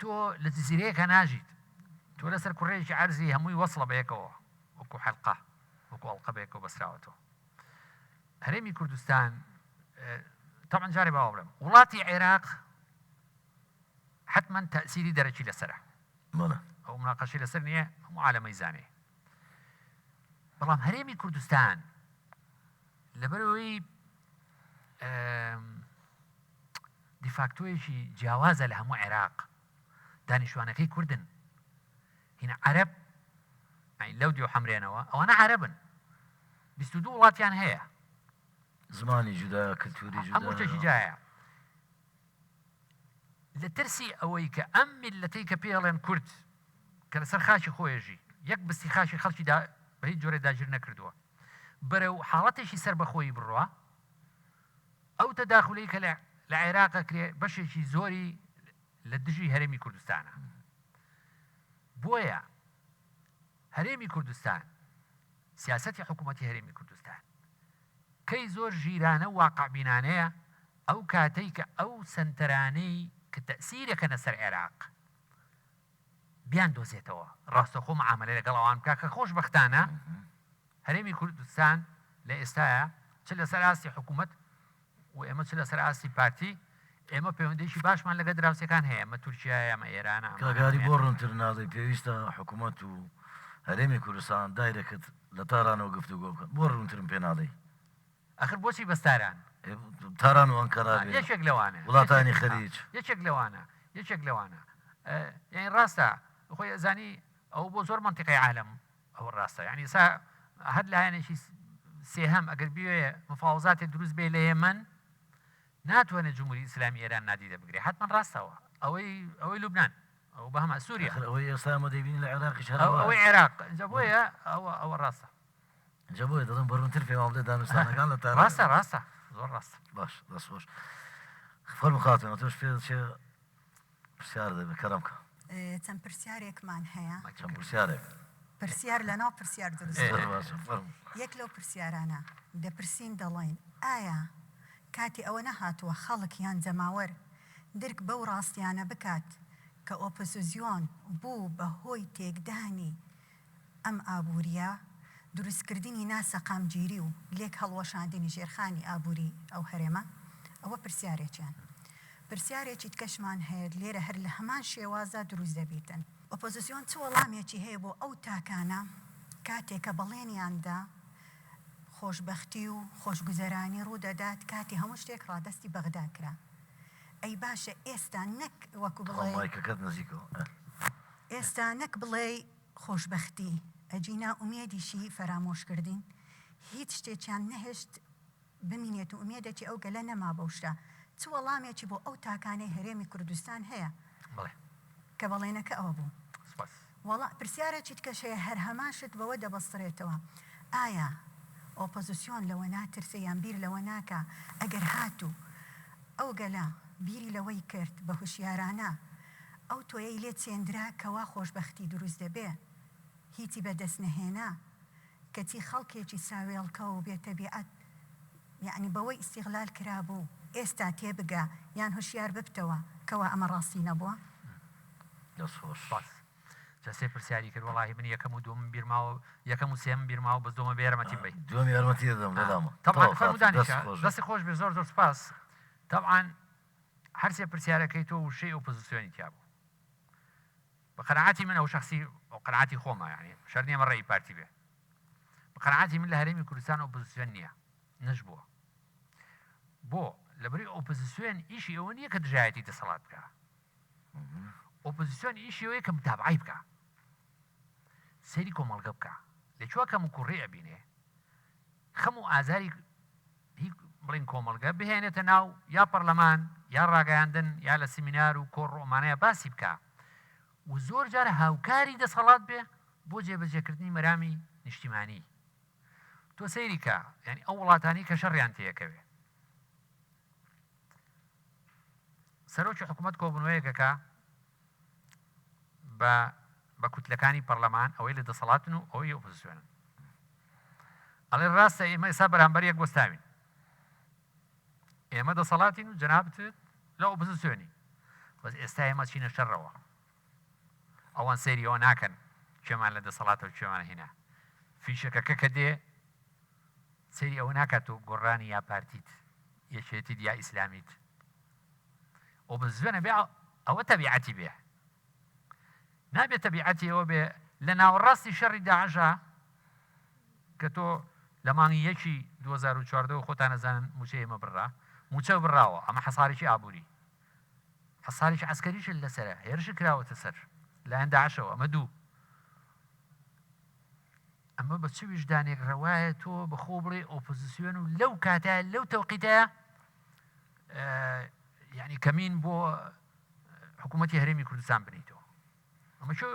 تۆ لە جزیرەیەکا ناژیت، تۆ لەسەر کوڕەیەکی عەرزی هەمووی وەسڵە بەیەکەوە، وەکو حەلقە، وەکو ئەڵقە بەیەکەوە بەسراوەتەوە. هەرێمی کوردستان تەبعەن جارێ باوە بڵێم وڵاتی عێراق حتمما تەئسیری دەرەکی لەسەرە. بەڵێ. ئەو مناقەشەی لەسەر نییە، هەموو عالەمەی زانێ. بەڵام هەرێمی کوردستان لەبەرئەوەی دیفاکتۆیەکی جیاوازە لە هەموو عێراق دانیشتوانەکەی کوردن هینە عەرەب لەو دیو حەمرێنەوە ئەوانە عەرەبن 22 وڵاتیان هەیە زمانی جودا کللتوری جودا هەموو شتێکی جایە لە ترسی ئەوەی کە ئەم میللەتەی کە پێی ئەڵێن کورد کە لەسەر خاکی خۆیەژی یەک بستی خاکی خەڵکی دا بە هیچ جۆرێ داگیر نەکردووە بەرەو حاڵەتێکی سەربەخۆیی بڕوا ئەو تەداخولەی کە لە لە عێراق ئەکرێ بەشێکی زۆری لە دژی هەرێمی کوردستانە بۆیە هەرێمی کوردستان سیاسەتی حکوومەتی هەرێمی کوردستان کەی زۆر ژیرانە و واقعبینانەیە ئەو کاتەی کە ئەو سەنتەرانەی کە تەئسیرەکەنە سەر عێراق بیاندۆزێتەوە ڕاستەوخۆ معامەلە لەگەڵ ئەوان بکا کە خۆشبەختانە هەرێمی کوردستان لە ئێستایا چ لەسەر ئاستی حکوومەت و ئێمە چ لەسەر ئاستی پارتی ئێمە پەیوەندیی باشمان لەگەڵ دراوسێکان هەیە ئەمە تورکیایە ئەمە ئێرانە ئەمانە کاک ئاری هەموویان. بۆ ڕوونتر ناڵێی پێویستە حکوومەت و هەرێمی کوردستان دایرەکت لە تارانەوە گفتوگۆ بکەن بۆ ڕوونترم پێ ناڵێی؟ ئەخر بۆچی بەس تاران؟ تاران و ئەنکەرا بێ یەکێک لەوانە وڵاتانی خەلیج. یەکێک لەوانە یەکێک لەوانە یانی ڕاستە خۆی ئەزانی ئەو بۆ زۆر مەنتیقەی عالەم ئەوە ڕاستە یانی ئێستا هەر لایەنێکی سێهەم ئەگەر بوێ مفاوەزاتێک دروست بێ لە یەمەن ناتوانێت جمهوری ئیسلامی ئێران نادیدە بگرێ حتمما ڕاستەوە ئەوەی ئەوەی لوبناان. ئەو بە هەمان سووریا. ئاخر ئەوەی ئێستا ئێمە دەیبینین لە عێراقیش هەر ئەوە. ئەوەی عێراق، ئینجا بۆیە ئەوە ئەوە ڕاستە. ئینجا بۆیە دەڵێم بەڕوونتر پێمان بڵێ دانوستانەکان لە تاران. ڕاستە ڕاستە زۆر ڕاستە. باش دەست خۆش. فەرموو خاتوون ئەتۆش پێ دەچێ پرسیار دەبێ کەرەم کە. چەند پرسیارێکمان هەیە. چەند پرسیارێک. پرسیار لەناو پرسیار دروست زۆر باشە فەرموو. یەک لەو پرسیارانە دەپرسین دەڵێین ئایا کاتی ئەوە نەهاتووە خەڵک یان جەماوەر درک بەو ڕاستیانە بکات کە ئۆپۆززیۆن بوو بە هۆی تێکدانی ئەم ئابوورییە، دروستکردنی نا سەقامگیری و لێک هەڵوەشاندنی ژێرخانی ئابووری ئەو هەرێمە؟ ئەوە پرسیارێکیان. پرسیارێکی تکەشمان هەیە لێرە هەر لە هەمان شێوازدا دروست دەبیتن. ئۆپۆزسیۆن چ وەڵامێکی هەیە بۆ ئەو تاکانە کاتێ کە بەڵێنیان دا خۆشبەختی و خۆشگوزەرانی ڕوودەدات کاتێ هەموو شتێک ڕادەستی بەغدا کرا؟ ئەی باشە ئێستا نەک وەکو تخوا بڵێی. مایکەکەت نزیکەوە. ئێستا نەک بڵێی خۆشبەختی، ئەگینا ئومێدیشی فەرامۆش کردین، هیچ شتێکیان نەهێشت بمینێت و ئومێدێکی ئەو گەلە نەما بەو شتە، چ وەڵامێکی بۆ ئەو تاکانەی هەرێمی کوردستان هەیە بەڵێ. کە بەڵێنەکە ئەوە بوو؟ سپاس. وەڵا پرسیارێکی تکەش هەیە هەر هەمان شت بەوە دەبەسترێتەوە، ئایا ئۆپۆزسیۆن لەوە ناترسێ یان بیر لەوە ناکا ئەگەر هاتوو ئەو گەلە بیری لەوەی کرد بە هوشیارانە ئەو تۆیەی لێ چێندرا کەوا خۆشبەختی دروست دەبێ هیچی بەدەست نەهێنا کەچی خەڵکێکی ساوێڵکە و بێ تەبیعەت یەعنی بەوەی ئیستیغلال کرابوو ئێستا تێبگە یان هوشیار ببتەوە کەوا ئەمە ڕاستی نەبووە؟ دەست خۆش. سپاس. جا سێ پرسیاری کرد وەڵاهی من یەکەم و دووەمم بیر ماوە یەکەم و سێیەمم بیر ماوە بەس دووەمە بێ یارمەتیم بەی. دووەم یارمەتی دەدەم لەلامە. تەبعەن تەواو فەرموو خاتوون دەست دانیشە. خۆش بێ. دەستی خۆش بێ زۆر زۆر سپاس. تەبعەن هەر سێ پرسیارەکەی تۆ وشەی ئۆپۆزسیۆنی تیا بوو. بە قەناعەتی من ئەو شەخسی قەناعەتی خۆمە یانی شەرت نییە ئەمە ڕەئی پارتی بێ. بە قەناعەتی من لە هەرێمی کوردستان ئۆپۆزسیۆن نییە نەش بووە. بۆ؟ لەبەری ئۆپۆزسیۆن ئیشی ئەوە نییە کە دژایەتی دەسەڵات بکا. ئۆپۆزسیۆن ئیشی ئەوەیە کە متابعەی بکا. سەیری کۆمەڵگە بکا. لە کوێ کەموکوڕی ئەبینێ خەم و ئازاری هی بڵێین کۆمەڵگە بهێنێتە ناو یا پەڕلەمان یا ڕاگەیاندن یا لە سیمینار و کۆڕ و ئەمانەیا باسی بکا و زۆر جار هاوکاری دەسەڵات بێ بۆ جێبەجێکردنی مەرامی نیشتیمانی. تۆ سەیری کە یانی ئەو وڵاتانەی کە شەڕیان تێکەوێ سەرۆکی حکوومەت کۆبوونەوەیەک ئەکا بە بە کوتلەکانی پەڕلەمان ئەوەی لە دەسەڵاتن و ئەوەی ئۆپۆزسیۆنن ئەڵێ ڕاستە ئێمە ئێستا بەرامبەر یەک وەستاوین ئێمە دەسەڵاتین و جەنابت لە ئۆپۆزسیۆنی بەس ئێستا ئێمە چینە شەڕەوە ئەوان سەیری ئەوە ناکەن کێمان لە دەسەڵاتە و کێمان هینا فیشەکەکە کە دێ سەیری ئەوە ناکات تۆ گۆڕانی یا پارتیت یەکێتیت یا ئیسلامیت ئۆپۆزسیۆنە بێ ئەوە تەبیعەتی بێ نابێ تەبیعەتی ئەوە بێ لە ناوەڕاستی شەڕی داعشا کە تۆ لە مانگی یەکی 2014 خۆتان ئەزانن موچەی ئێمە بڕا موچە بڕاوە ئەمە حەسارێکی ئابووری حەسارێکی عەسکەریش لەسەرە هێرش کراوەتە سەر لایەن داعشەوە ئەمە دوو ئەمە بە چ ویژدانێک ڕەوایە تۆ بەخۆ بڵێ ئۆپۆزیسیۆن و لەو کاتە لەو تەوقیتە یعنی کەمین بۆ حکوومەتی هەرێمی کوردستان بنیتەوە ئەمە چۆ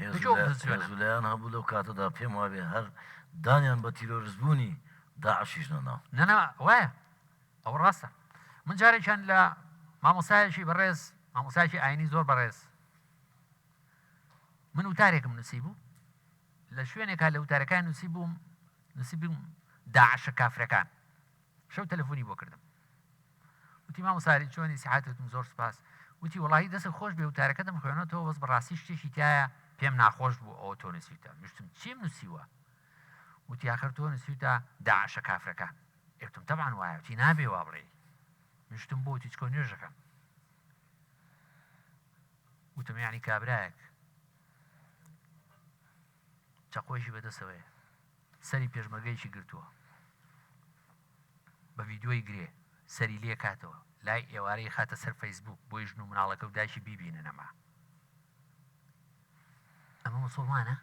هێزولایان هەبوو لەو کاتەدا پێم وابێ هەر دانیان بە تیرۆرستبوونی داعشیش نەنا. نەنا وایە ئەوە ڕاستە من جارێکیان لە مامۆسایەکی بەڕێز مامۆسایەکی ئاینی زۆر بەڕێز من وتارێکم نووسی بوو لە شوێنێکا لە وتارەکان نووسی بووم نووسی بووم داعشە کافرەکان شەو تەلەفۆنی بۆ کردم وتی مامۆستا ئاری چۆنی سیحەت وتم زۆر سوپاس وتی وەڵاهی دەستت خۆش بێ وتارەکەتم خوێنۆتەوە بەس بەڕاستی شتێکی تایە پێم ناخۆش بوو ئەوە تۆ نووسیوتە وتم چیم نووسیوە وتی ئاخر تۆ نووسیوتە داعشە کافرەکان وتم تەبعەن وایە وتی نابێ وا بڵێی وتم بۆ وتی چکۆ نوێژەکەم وتم یعنی کابرایەک چەقۆیشی بەدەسەوەیە سەری پێشمەرگەیەکی گرتووە بە ڤیدیۆی گرێ سەری لێ کاتەوە لای ئێوارەی خاتە سەر فەیسبووک بۆی ژن و مناڵەکە و دایکی بیبینن ئەمە ئەمە مسوڵمانە؟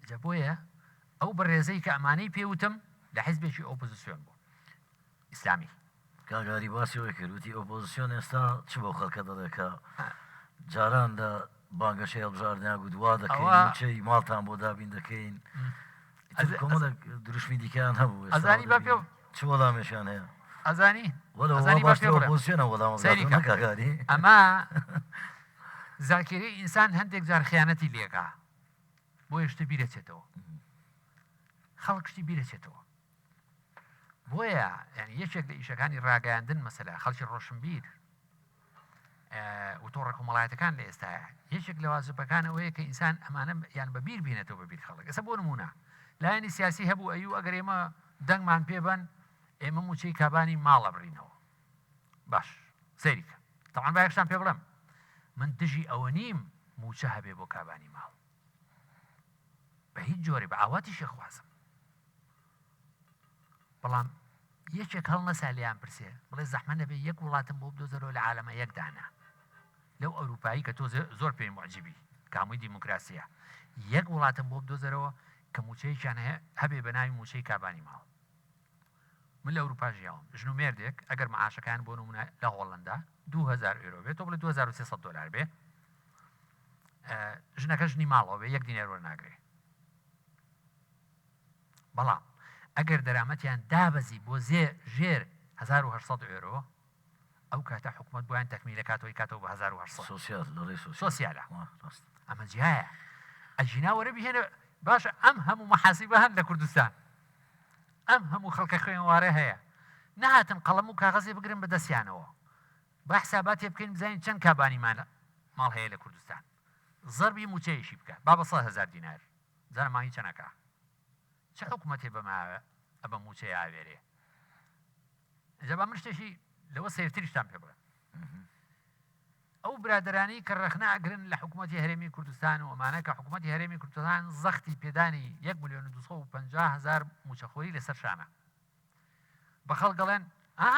جا بۆیە ئەو بەڕێزەی کە ئەمانەی پێ وتم لە حیزبێکی ئۆپۆزیسیۆن بوو ئیسلامی. کاک ئاری باسی ئەوەی کرد وتی ئۆپۆزیسیۆن ئێستا چ بەو خەڵکە دەڵێ کە جاران لە بانگەشەی هەڵبژاردنیا گوت وا دەکەین ئەوە مووچەی ماڵتان بۆ دابین دەکەین. ئیتر ئەز کۆمەڵێک دروشمی دیکەیان هەبوو ئێستا ئەزانی ئەوە با پێ دەبینین چ وەڵامێکیان هەیە. ئەزانی وەلەو وا ئەزانی با باشترە پێ بڵێم ئۆپۆزسیۆنە وەڵامە سەیری بداتەوە کە نەک کاک ئاری. ئەمە زاکیرەی ئینسان هەندێک جار خیانەتی لێکا بۆیە شتە بیرەچێتەوە خەڵک شتی بیرەچێتەوە بۆیە یعنی یەکێک لە ئیشەکانی ڕاگەیاندن مەسەلە خەڵکی ڕۆشنبیر و تۆڕە کۆمەڵایەتەکان لە ئێستاە یەکێک لە وازبەکان ئەوەیە کە ئینسان ئەمانە یان بە بیر بینێتەوە بە بیر خەڵک ئێستا بۆ نمونە لایەنی سیاسی هەبوو ئەیو ئەگەر ئێمە دەنگمان پێبەن ئێمە موچەی کابانی ماڵە بڕینەوە باش سەیریکە تەعاان با یەکشتان پێ بڵێم من دژی ئەوە نیم موچە هەبێ بۆ کابانی ماڵ بە هیچ جۆرێ بە ئاواتیشی خوازم بەڵام یەکێک هەڵنەسا لێیان پرسێ بڵێ زەحمە نەبێ یەک وڵاتم بۆ بدۆزەرەوە لە عالەمە یەک دانە لەو ئەوروپایی کە تۆ زۆر پێی معجبی کە هەمووی دیموکراسیە یەک وڵاتم بۆ بدۆزەرەوە کە موچەیەکیان هەیە هەبێ بە ناوی موچەی کابانی ماڵ من لە ئەوروپا ژیاوم ژن و مێردێک ئەگەر معاشەکان بۆ نمونە لە هۆڵندا 2000 ئێرۆ بێت تۆ بڵێ 2300 دلار بێ ژنەکە ژنی ماڵەوە بێ یەک دینار وەرناگرێ بەڵام ئەگەر دەرامەتیان دابەزی بۆ زێ ژێر 1800 ئۆرۆ ئەو کاتە حکومەت بۆیان تەکمیلە کاتەوەی کاتەوە بە 1800 سۆسیال لە ڕێی سۆسیال سۆسیالە وا ڕاست ئەمە جیایە ئەگینا وەرە بهێنە باشە ئەم هەموو مەحاسیبە هەن لە کوردستان ئەم هەموو خەڵکە خوێنوارە هەیە نەهاتن قەڵەم و کاغەزێ بگرن بە دەستیانەوە با حساباتێ بکەین بزانین چەند کابانیمان ماڵ هەیە لە کوردستان زەربی موچەیەشی بکە با بە 100 هەزار دینار بزانە مانگی چەند ئەکا چ حکومەتێ بەمە ئەبە موچەی ئاوێرێ ئینجا با من شتێکی لەوە سەیرتریشتان پێ بڵێم ئەو برادەرانەی کە ڕەخنە ئەگرن لە حکوومەتی هەرێمی کوردستان و ئەمانە کە حکوومەتی هەرێمی کوردستان زەختی پێدانی 1 میلیۆن و 250 هەزار موچەخۆری لەسەر شانە بە خەڵک دەڵێن ئا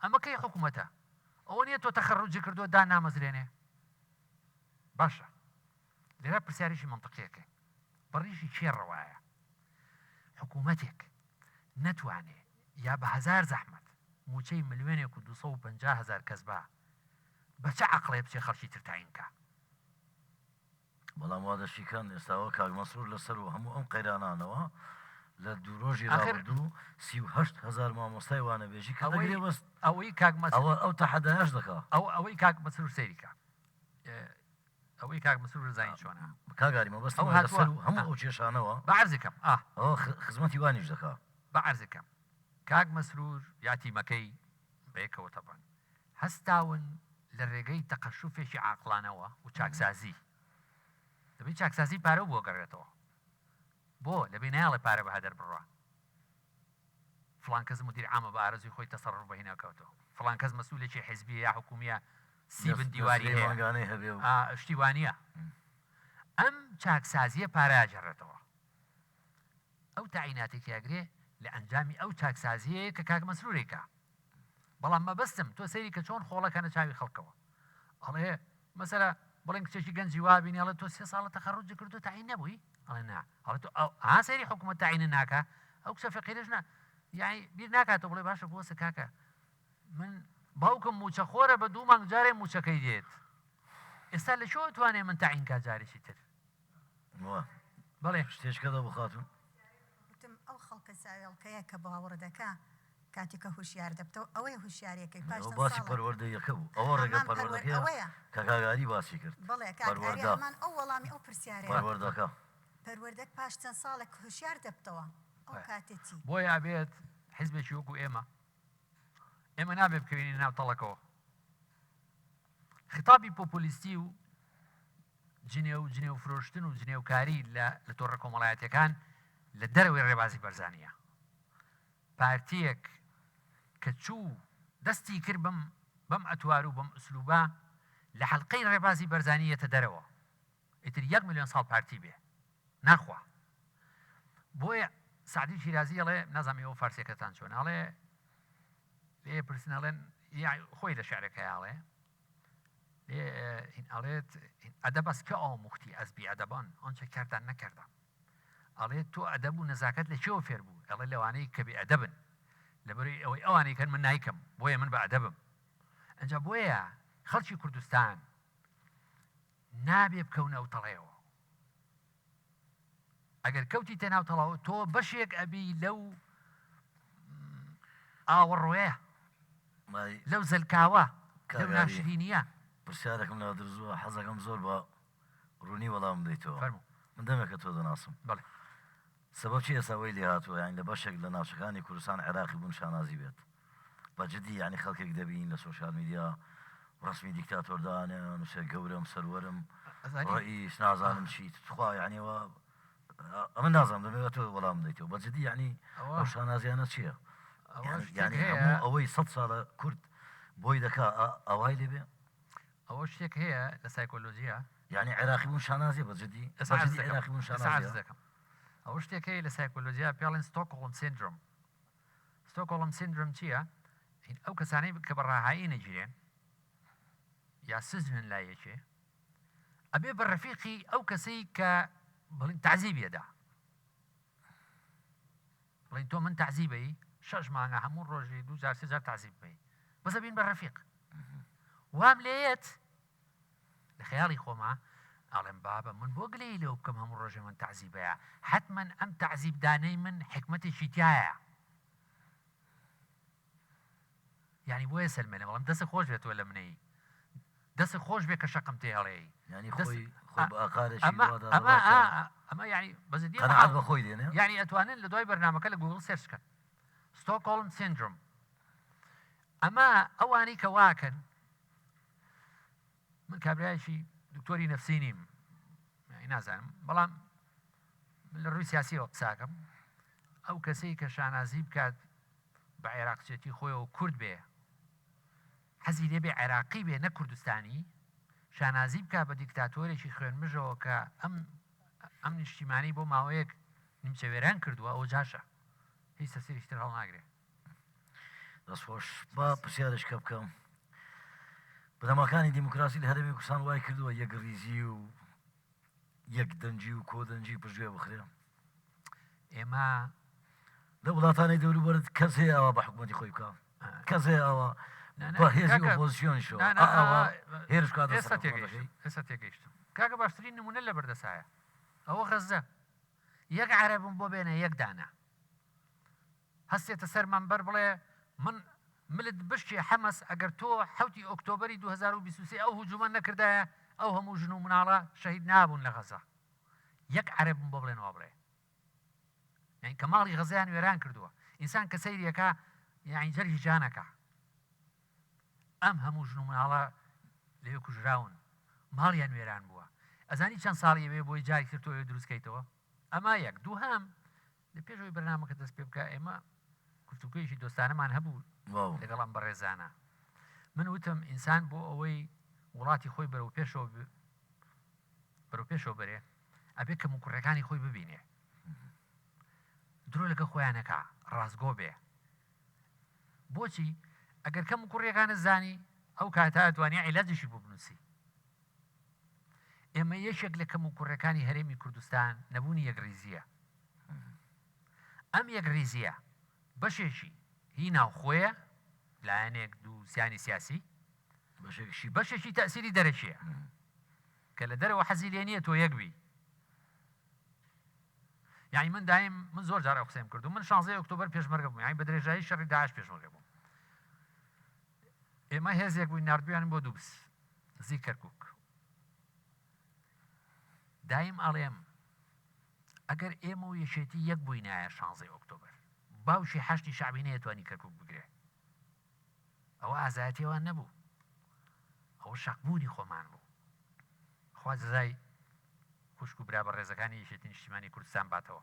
ئەمە کەی حکوومەتە ئەوە نییە تۆ تەخەڕوجی کردووە دا نامەزرێنێ باشە لێرە پرسیارێکی مەنتقیەکەین بەڕیشی کێ ڕەوایە حکوومەتێک نەتوانێ یا بە هەزار زەحمەت مووچەی ملیۆنێک و 250 هەزار کەس با بە چ عەقڵێ بچێ خەڵکی تر تاین کا؟ بەڵام وا دەشیکەن ئێستاوە کاک مەسرور لەسەر و هەموو ئەم قەیرانانەوە لە دوو ڕۆژی ئاخر ڕابردوو 38 هەزار مامۆستای وانەبێژی کردە ئەوەی گرێبەست ئەوەی کاک مەس ئەوە ئەو تەحەدایەش دەکا. ئەو ئەوەی کاک مەسرور سەیری کا ئەوەی کاک مەسرور زانین چۆنە کاک ئاری مەبەستم ئەو ئەوەیە هاتووە لەسەر و هەموو ئەو کێشانەوە بە عەرزی کەم ئا ئەوە خزمەتی وانیش دەکا. بە عەرزی کەم کاک مەسرور یا تیمەکەی بەیەکەوە تەبعەن هەستاون لە رێگەی تەقەشوفێکی عاقڵانەوە و چاکسازی دەبێ چاکسازی پارەو بۆ گەڕێتەوە بۆ لەبێ نایەڵێ پارە بە هەدەر بڕوا فڵان کەس مدیر عامە بە ئارەزوی خۆی تەسەڕوف بە هینا کەوتەوە فڵان کەس مەسئولێکی حیزبیە یا حکومیە سی بن دیواری دەستگەی هەیە مانگانەی هەبێ و ئا شتی وانیە ئەم چاکسازیە پارە ئەگەڕێتەوە ئەو تەعیناتێک ئەگرێ لە ئەنجامی ئەو چاکسازیەیە کە کاک مەسرورێکە بەڵام مەبەستم تۆ سەیری کە چۆن خۆڵەکەنە چاوی خەڵکەوە ئەڵێ مەسەلە بڵێن کچێکی گەنجی وا بینی ئەڵێ تۆ سێ ساڵە تەخەڕوجی کردو تەعین نەبووی ئەڵێ نا ئەڵێ تۆ ئەو ها سەیری حکوومەت تەعینە ناکا ئەو کچە فەقیرەش نا یعنی بیر ناکاتەوە بڵێ باشە بۆسە کاکە من باوکم موچەخۆرە بە دوو مانگ جارێ موچەکەی دێت ئێستا لە کوێوە توانێ من تەعین کا جارێکی تر وا بەڵێ شتێکە دەبوو خاتوون وتم ئەو خەڵکە ساوێڵکەیە کە باوەڕ دەکا کاتێک کە هوشیار دەبتەوە ئەوەیە هوشیاریەکەی پاش ئەوە چەند باسی ساڵێک پەروەردەیەکە بوو ئەوە ڕێگە هەمان پەروەر پەروەردەکەیە ئەوەیە کە کاک ئاری باسی کرد بەڵێ کاک ئاری پەروەردە هەمان ئەو وەڵامی ئەو پرسیارەیە پەروەردەکە پەروەردەک پاش چەند ساڵێک هوشیار دەبتەوە ئەو کاتێ چی؟ بۆیە ئەبێت حیزبێکی وەکو ئێمە ئێمە نابێ بکەوینە ناو تەڵەکەوە خیتابی پۆپۆلیستی و جنێو جنێو فرۆشتن و جنێوکاری لە لە تۆڕە کۆمەڵایەتیەکان لە دەرەوەی ڕێبازی بەرزانیە پارتیەک کە چوو دەستی کرد بەم بەم ئەتوار و بەم ئوسلوبە لە حەلقەی ڕێبازی بەرزانی یەتە دەرەوە ئیتر یەک ملیۆن ساڵ پارتی بێ ناخوا بۆیە سعدی شیرازی ئەڵێ نازانم ئێوە فارسیەکەتان چۆن ئەڵێ لێ پرسن ئەڵێن خۆی لە شعرەکەی ئەڵێ ئەڵێت ئەدەب ئەس کە ئاموختی ئەز بی ئەدەبان ئانچە کردن نەکردم ئەڵێ تۆ ئەدەب و نەزاکەت لە کێوە فێر بوو ئەڵێ لەوانەی کە بێ ئەدەبن لەبەرەی ئەوەی ئەوانەی کەن من نایکەم بۆیە من بە ئەدەبم ئەنجا بۆیە خەڵکی کوردستان. نابێ بکەونە ئەو تەڵەیەوە. ئەگەر کەوتیتە ناو تەڵەوە تۆ بەشێک ئەبی لەو ئاوەڕۆیە، لەو زەلکاوە، لەو ناشرینییە. پرسیارێکم لا دروست بووە حەزەکەم زۆر بە ڕوونی وەڵامم بدەیتەوە. فەرموو. من دەمێکە تۆ دەناسم. بەڵێ. سەبەب چی ئێستا وەی لێهاتووە یانی لە بەشێک لە ناوچەکانی کوردستان عێراقی بوون شانازی بێت؟ بە جدی یانی خەڵکێک دەبینین لە سۆشیال میدیا ڕەسمی دیکتاتۆر دانێ نووسێ گەورەم سەروەرم ڕئیس نازانم چی تخوا یانی ئەوە ئەمە نازانم دەمەوێت تۆ وەڵام بدەیتەوە بە جدی یانی ئەو شانازیانە چییە؟ یانی هەموو ئەوەی سەد ساڵە کورد بۆی دەکا ئاوای لێ بێ؟ ئەوە شتێک هەیە لە سایکۆلۆژیا. یانی عێراقی بوون شانازیە بە جدی؟ بە جدی عێراقی بوون شانازیە؟ ئەوە شتێک هەیە لە سایکۆلۆژیا پێڵێن ستۆکهۆڵم سیندرۆم. ستۆکهۆڵم سیندرۆم چییە؟ ئەو کەسانەی کە بە ڕاهایی نەگیرێن یا سجنن لای یەکێ ئەبێ بە ڕەفیقی ئەو کەسەی کە بڵین تەعزیبیەدا بڵین تۆ من تەعزیبەی شەش مانگە هەموو ڕۆژی دوو جار سێ جار تەعزیب بی بەس ئەبین بە ڕەفیق وام لێیەت لە خەیاڵی خۆما ئەڵێم بابە من بۆ گلەیی لەو بکەم هەموو ڕۆژێ من تەعزیبەیە حەتمەن ئەم تەعزیب دانەی من حیکمەتێکی تیایە یانی بۆیە سەلمێنێ بەڵام دەست خۆش بێت تۆ لە منەی دەست خۆش بێ کە شەقم تێ هەڵێی یانی خۆی خۆی بە ئاقارێکی ئەمە وادا ئەمە دەبات کە ئەمە یانی بەزدی قەناعەت بە خۆی دێنێ یانی ئەتوانن لە دوای بەرنامەکە لە گوگڵ سێرچ کەن ستۆکۆڵم سیندرۆم ئەمە ئەوانەی کە واکەن من کابرایەکی دکتۆری نەفسی نیم نازانم بەڵام من لە ڕووی سیاسیەوە قساکەم ئەو کەسەی کە شانازی بکات بە عێراقچێتی خۆیەوە کورد بێ حەزی لێ بێ عێراقی بێ نە کوردستانی شانازی بکات بە دیکتاتۆرێکی خوێنمژەوە کە ئەم ئەم نیشتیمانی بۆ ماوەیەک نیمچە وێران کردووە ئەو جاشە هیچ تەسیرێکی تر هەڵناگرێ. دەست خۆش با پرسیارێک کە بکەم بنەماکانی دیموکراسی لە هەرێمی کوردستان وای کردووە یەکڕیزی و یەک دەنگی و کۆدەنگی پشتگوێ بخرێ ئێمە لە وڵاتانی دەوروبەرت کەس هەیە ئاوا بە حکوومەتی خۆی بکە کەس هەیە ئاوا بە هێزی ئۆپۆزیسیۆنیشەوە ئاوا هێرش بکاتە ئێستا تێگەیشتم ئێستا تێگەیشتم کاکە باشترین نمونە لە بەردەسایە ئەوە غەززە یەک عەرەبم بۆ بێنە یەک دانە هەستێتە سەر مەنبەر بڵێ من ملت بشکێ حەمەس ئەگەر تۆ حەوتی ئۆکتۆبەری 2023 ئەو هجومە نەکردایە ئەو هەموو ژن و مناڵە شەهید نابوون لە غەزە یەک عەرەبم بۆ بڵێن وا بڵێ یعنی کە ماڵی غەزەیان وێران کردووە ئینسان کە سەیریەکە یعنی جەرگی جانەکە ئەم هەموو ژن و مناڵە لەوێ کوژراون ماڵیان وێران بووە ئەزانی چەند ساڵی ئەوێ بۆی جارێکی تر تۆ ئەوێ دروست کەیتەوە ئەمە یەک دووهەم لە پێش ئەوەی بەرنامەکە دەست پێ بکا ئێمە گفتوگۆیەکی دۆستانەمان هەبوو لەگەڵ ئەم بەڕێزانە من وتم ئینسان بۆ ئەوەی وڵاتی خۆی بەرەو پێشەوە بەرەو پێشەوە بەرێ ئەبێ کەم و کوڕەکانی خۆی ببینێ درۆ لەگە خۆیانەکە ڕاستگۆ بێ بۆچی ئەگەر کەم و کوڕیەکانت زانی ئەو کاتە ئەتوانی عیلاجیشی بۆ بنووسی ئێمە یەکێک لە کەم و کوڕەکانی هەرێمی کوردستان نەبوونی یەکڕیزیە ئەم یەکڕیزیە بەشێکی هی ناوخۆیە لایەنێک دوو سیانی سیاسی بەشێکی تەسیری دەرەکیە کە لە دەرەوە حەزی لێ نییە تۆ یەک بی یانی من دایم من زۆر جار ئەو قسەیم کردو من شانزەی ئۆکتۆبەر پێشمەرگە بووم یانی بە درێژایی شەڕی داعش پێشمەرگە بووم ئێمە هێزێک بووین ناردبوویانین بۆ دووبز نزیک کەرکک دایم ئەڵێم ئەگەر ئێمە و یەکێتی یەک بووینایە شانزەی ئۆکتۆبەر باوکی حەشدی شەعبی نەیەتوانی کەرکک بگرێ ئەوە ئازایەتی ئەوان نەبوو ئەوە شەقبوونی خۆمان بوو خوا جزای خوشک و برا بەڕێزەکانی یەکێتی نیشتیمانی کوردستان باتەوە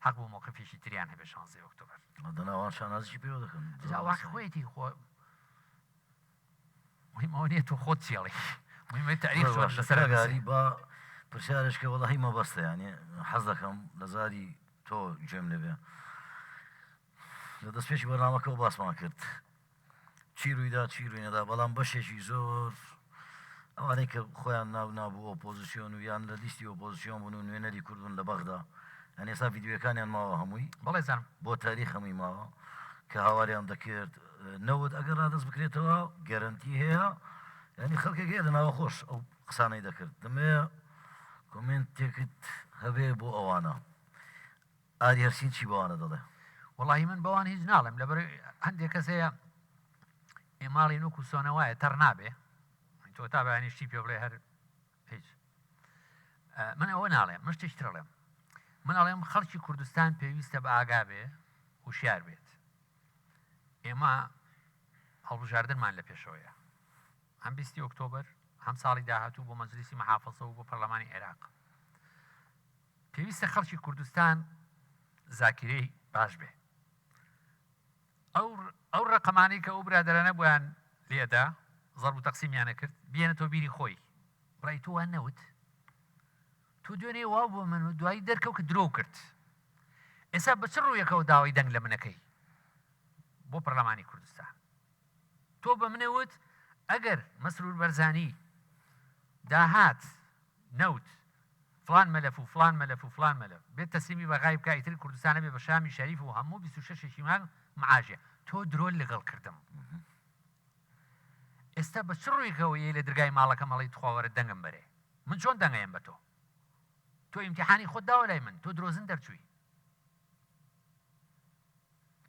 حەق بوو مۆقفێکی تریان هەبێ شانزەی ئۆکتۆبەر. دەنا ئەوان شانازیشی پێوە دەکەن. جا واقع خۆیەتی خۆ مهم ئەوە نییە تۆ خۆت چی ئەڵێی مهمە تاریخ زۆر چۆن باشە لەسەر کاک ئەنووسێ. ئاری با پرسیارێک کە وەڵاهی مەبەستە یانی حەز دەکەم لە زاری تۆ گوێم لێ بێ لە دەستپێکی بەرنامەکەوە باسمان کرد چی روویدا چی رووی نەدا بەڵام بەشێکی زۆر ئەوانەی کە خۆیان ناو نابوو ئۆپۆزیسیۆن و یان لە لیستی ئۆپۆزیسیۆن بوون و نوێنەری کورد بوون لە بەغدا یان ئێستا ڤیدیۆیەکانیان ماوە هەمووی بەڵێ زانم. بۆ تاریخ هەمووی ماوە کە هاواریان دەکرد نەوت ئەگەر رادەست بکرێتەوە گەرەنتی هەیە. یانی خەڵکێک هەیە لە ناوەخۆش ئەو قسانەی دەکرد دەمەوێ کۆمێنتێکت هەبێ بۆ ئەوانە ئاری هەرسین چی بەوانە دەڵێ؟ وەڵاهی من بەوان هیچ ناڵێم لەبەر هەندێک کەس هەیە ئێ ماڵی نوک و سۆنە وایە تەڕ نابێ تۆ تا بەیانی شتی پێ بڵێ هەر هیچ من ئەوە ناڵێم من شتێکی تر ئەڵێم من ئەڵێم خەڵکی کوردستان پێویستە بە ئاگا بێ هوشیار بێت ئێمە هەڵبژاردنمان لە پێشەوەیە هەم بیستی ئۆکتۆبەر هەم ساڵی داهاتوو بۆ مەجلیسی محافظە و بۆ پەرلەمانی عێراق پێویستە خەڵکی کوردستان زاکیرەی باش بێ ئەو ئەو ڕقەمانەی کە ئەو برادەرانە بۆیان لێدا زەڕ و تەقسیمیانە کرد بێنێتەوە بیری خۆی بڵێ تۆ وان نەوت تۆ دوێنێ واو بۆ من و دوایی دەرکەوت کە درۆو کرد ئێستا بە چ ڕوویەکەوە داوای دەنگ لە منەکەی بۆ پەرلەمانی کوردستان تۆ بە منێ وت ئەگەر مەسرور بەرزانی داهات نەوت فلان مەلەف و فلان مەلەف و فلان مەلەف بێت تەسلیمی بەغای بکا ئیتر کوردستانە بێ بە شامی شەریف و هەموو 26 ێکی مانگ معاژێ تۆ درۆت لەگەڵ کردم ئێستا بە چ ڕوویەکەوە یەی لە درگای ماڵەکەم ئەڵێی تخوا وەرە دەنگم بەرێ من چۆن دەنگ ئەیەم بە تۆ تۆ ئیمتیحانی خۆت داوە لای من تۆ درۆزن دەرچووی.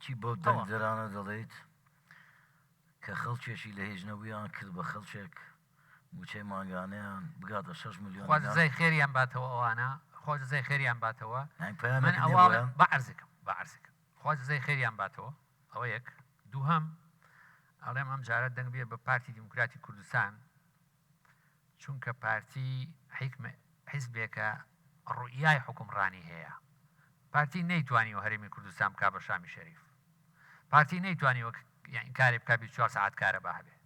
چی بەو دەنگدەرانە دەڵێیت کە خەڵکێکی لە هیچ نەبوویان کرد بە خەڵکێک مووچەی مانگانەیان بگاتە 6 ملیۆن خوا جزای خێریان باتەوە ئەوانە خوا جزای خێریان باتەوە من ئەوە بە عەرزکم بە عەرزکم خوا جزای خێریان باتەوە ئەوە یەک دووهەم ئەڵێم ئەم جارە دەنگ بێ بە پارتی دیموکراتی کوردستان چونکە پارتی حیکمە حیزبێکە ڕوئیای حوکمڕانی هەیە پارتی نەیتوانیوە هەرێمی کوردستان بکا بە شامی شەریف پارتی نەیتوانیوە کارێ بکا 24 سەعات کارەبا هەبێ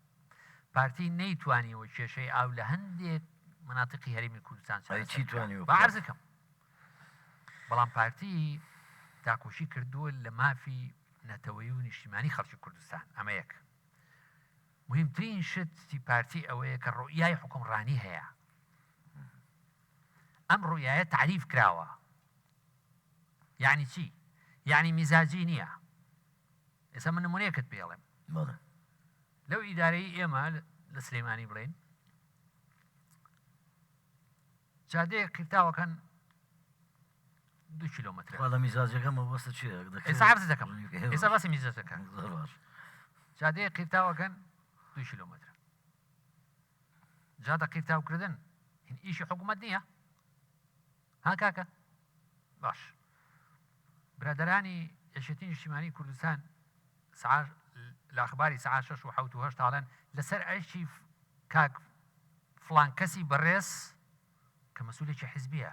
پارتی نەیتوانیوە کێشەی ئاو لە هەندێک مناتقی هەرێمی کوردستان چارەسەر بکا با عەرزکەم بەڵام پارتی داکۆکی کردووە لە مافی نەتەوەیی و نیشتیمانی خەڵکی کوردستان ئەمە یەک مهمترین شتی پارتی ئەوەیە کە ڕوئیای حوکمڕانی هەیە ئەم ڕوئیایە تەعریف کراوە یعنی چی یعنی میزاجی نییە ئێستا من نمونەیەکت پێڵێم لەو ئیدارەی ئێمە لە سلێمانی بڵێن جادەیەک قیرتاوەکەن دوو کیلۆمەترە. خوا لە میزاجەکە مەبەستت چییە؟ دەکرێت ئێستا عەرز دەکەم ئێستا باسی میزاجەکە زۆر باش. جادەیەک قیرتاوەکەن دوو کیلۆمەترە جادە قیرتاوکردن هین ئیشی حکوومەت نییە ها کاکە باش برادرانی یەکێتی نیشتیمانی کوردستان سعا لە ئەخباری سعا شەش و حەوت و هەشت ئاڵێن لەسەر ئەرکی کاک فڵان کەسی بەڕێز کە مەسولێکی حیزبیە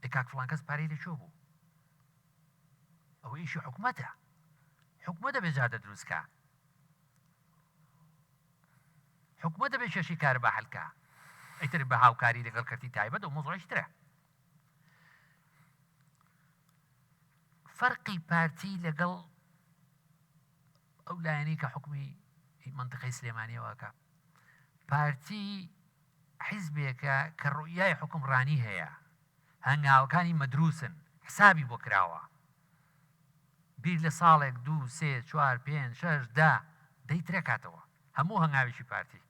ئەی کاک فڵان کەس پارەی لە کوێ بوو ئەوە ئیشی حکومەتە حکومەت دەبێ جادە دروست کا حکومەت دەبێ کێشەی کارەبا حل کا ئیتر بە هاوکاری لەگەڵ کەرتی تایبەت ئەو مەوزوعێکی ترە فەرقی پارتی لەگەڵ ئەو لایەنەی کە حکومی منطقەی سلێمانیەوەکە پارتی حیزبێکە کە ڕوئیای حوکمڕانی هەیە، هەنگاوەکانی مەدروسن، حسابی بۆ کراوە. بیر لە ساڵێک، دوو، سێ، چوار، پێنج، شەش، دە، دەی ترەکاتەوە. هەموو هەنگاوێکی پارتی.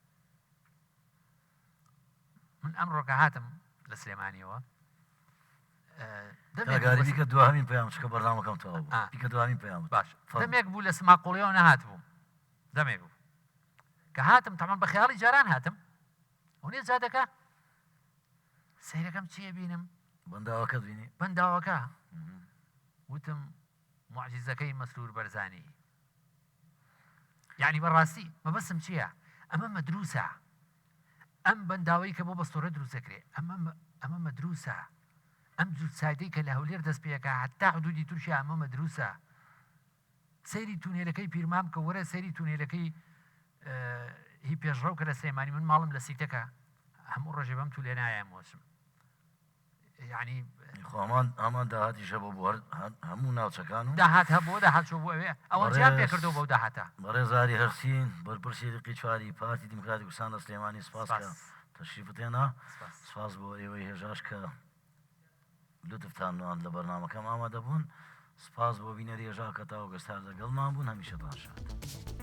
من ئەمڕۆ کە هاتم لە سلێمانیەوە، دەمێک بوو بیکە دواهەمین پەیام چونکە بەرنامەکەم تەواو بوو. بیکە دواهەمین پەیامت. باش. دەمێک بوو لە سماقوڵیەوە نەهاتبووم. دەمێک بوو. کە هاتم تەمان بە خەیاڵی جاران هاتم ئەونێ جادەکە سەیرەکەم چیە بینم بەنداوەکە بینی بەنداوەکە وتم معجزەکەی مەسرور بەرزانی یعنی بەڕاستی مەبەسم چییە ئەمە مەدروسە ئەم بەنداوەی کە بۆ بەستۆرە دروست دەکرێت ئەمە ئەمە مەدروسە ئەم جووتسایدەی کە لە هەولێر دەست پێەکە حتا حدودی تورکیا ئەمە مەدروسە سەیری تونێلەکەی پیرمام بکە وەرە سەیری تونێلەکەی هی پێشڕەو کە لە سلێمانی من ماڵم لە سیتەکە هەموو ڕۆژێ بەم تولێ نایەم وەچم یعنی خۆمان ئامان داهاتیش هەبوو بۆ هەموو ناوچەکان و داهات هەبوو داهات چوو بۆ ئەوێ ئەوان چیان بەڕێز پێکردەوە بەو داهاتە بەڕێز ئاری هەرسین بەرپرسی لقی چواری پارتی دیموکراتی کوردستان لە سلێمانی سپاس کە سپاس تەشریفت هێنا سپاس سپاس بۆ ئێوەی هێژاش کە لوتفتان نواند لە بەرنامەکەم ئامادەبوون. سپاس بۆ بینەری هێژا کە تاوەکو ئێستا لەگەڵمان بوون. هەمیشەتان شاد.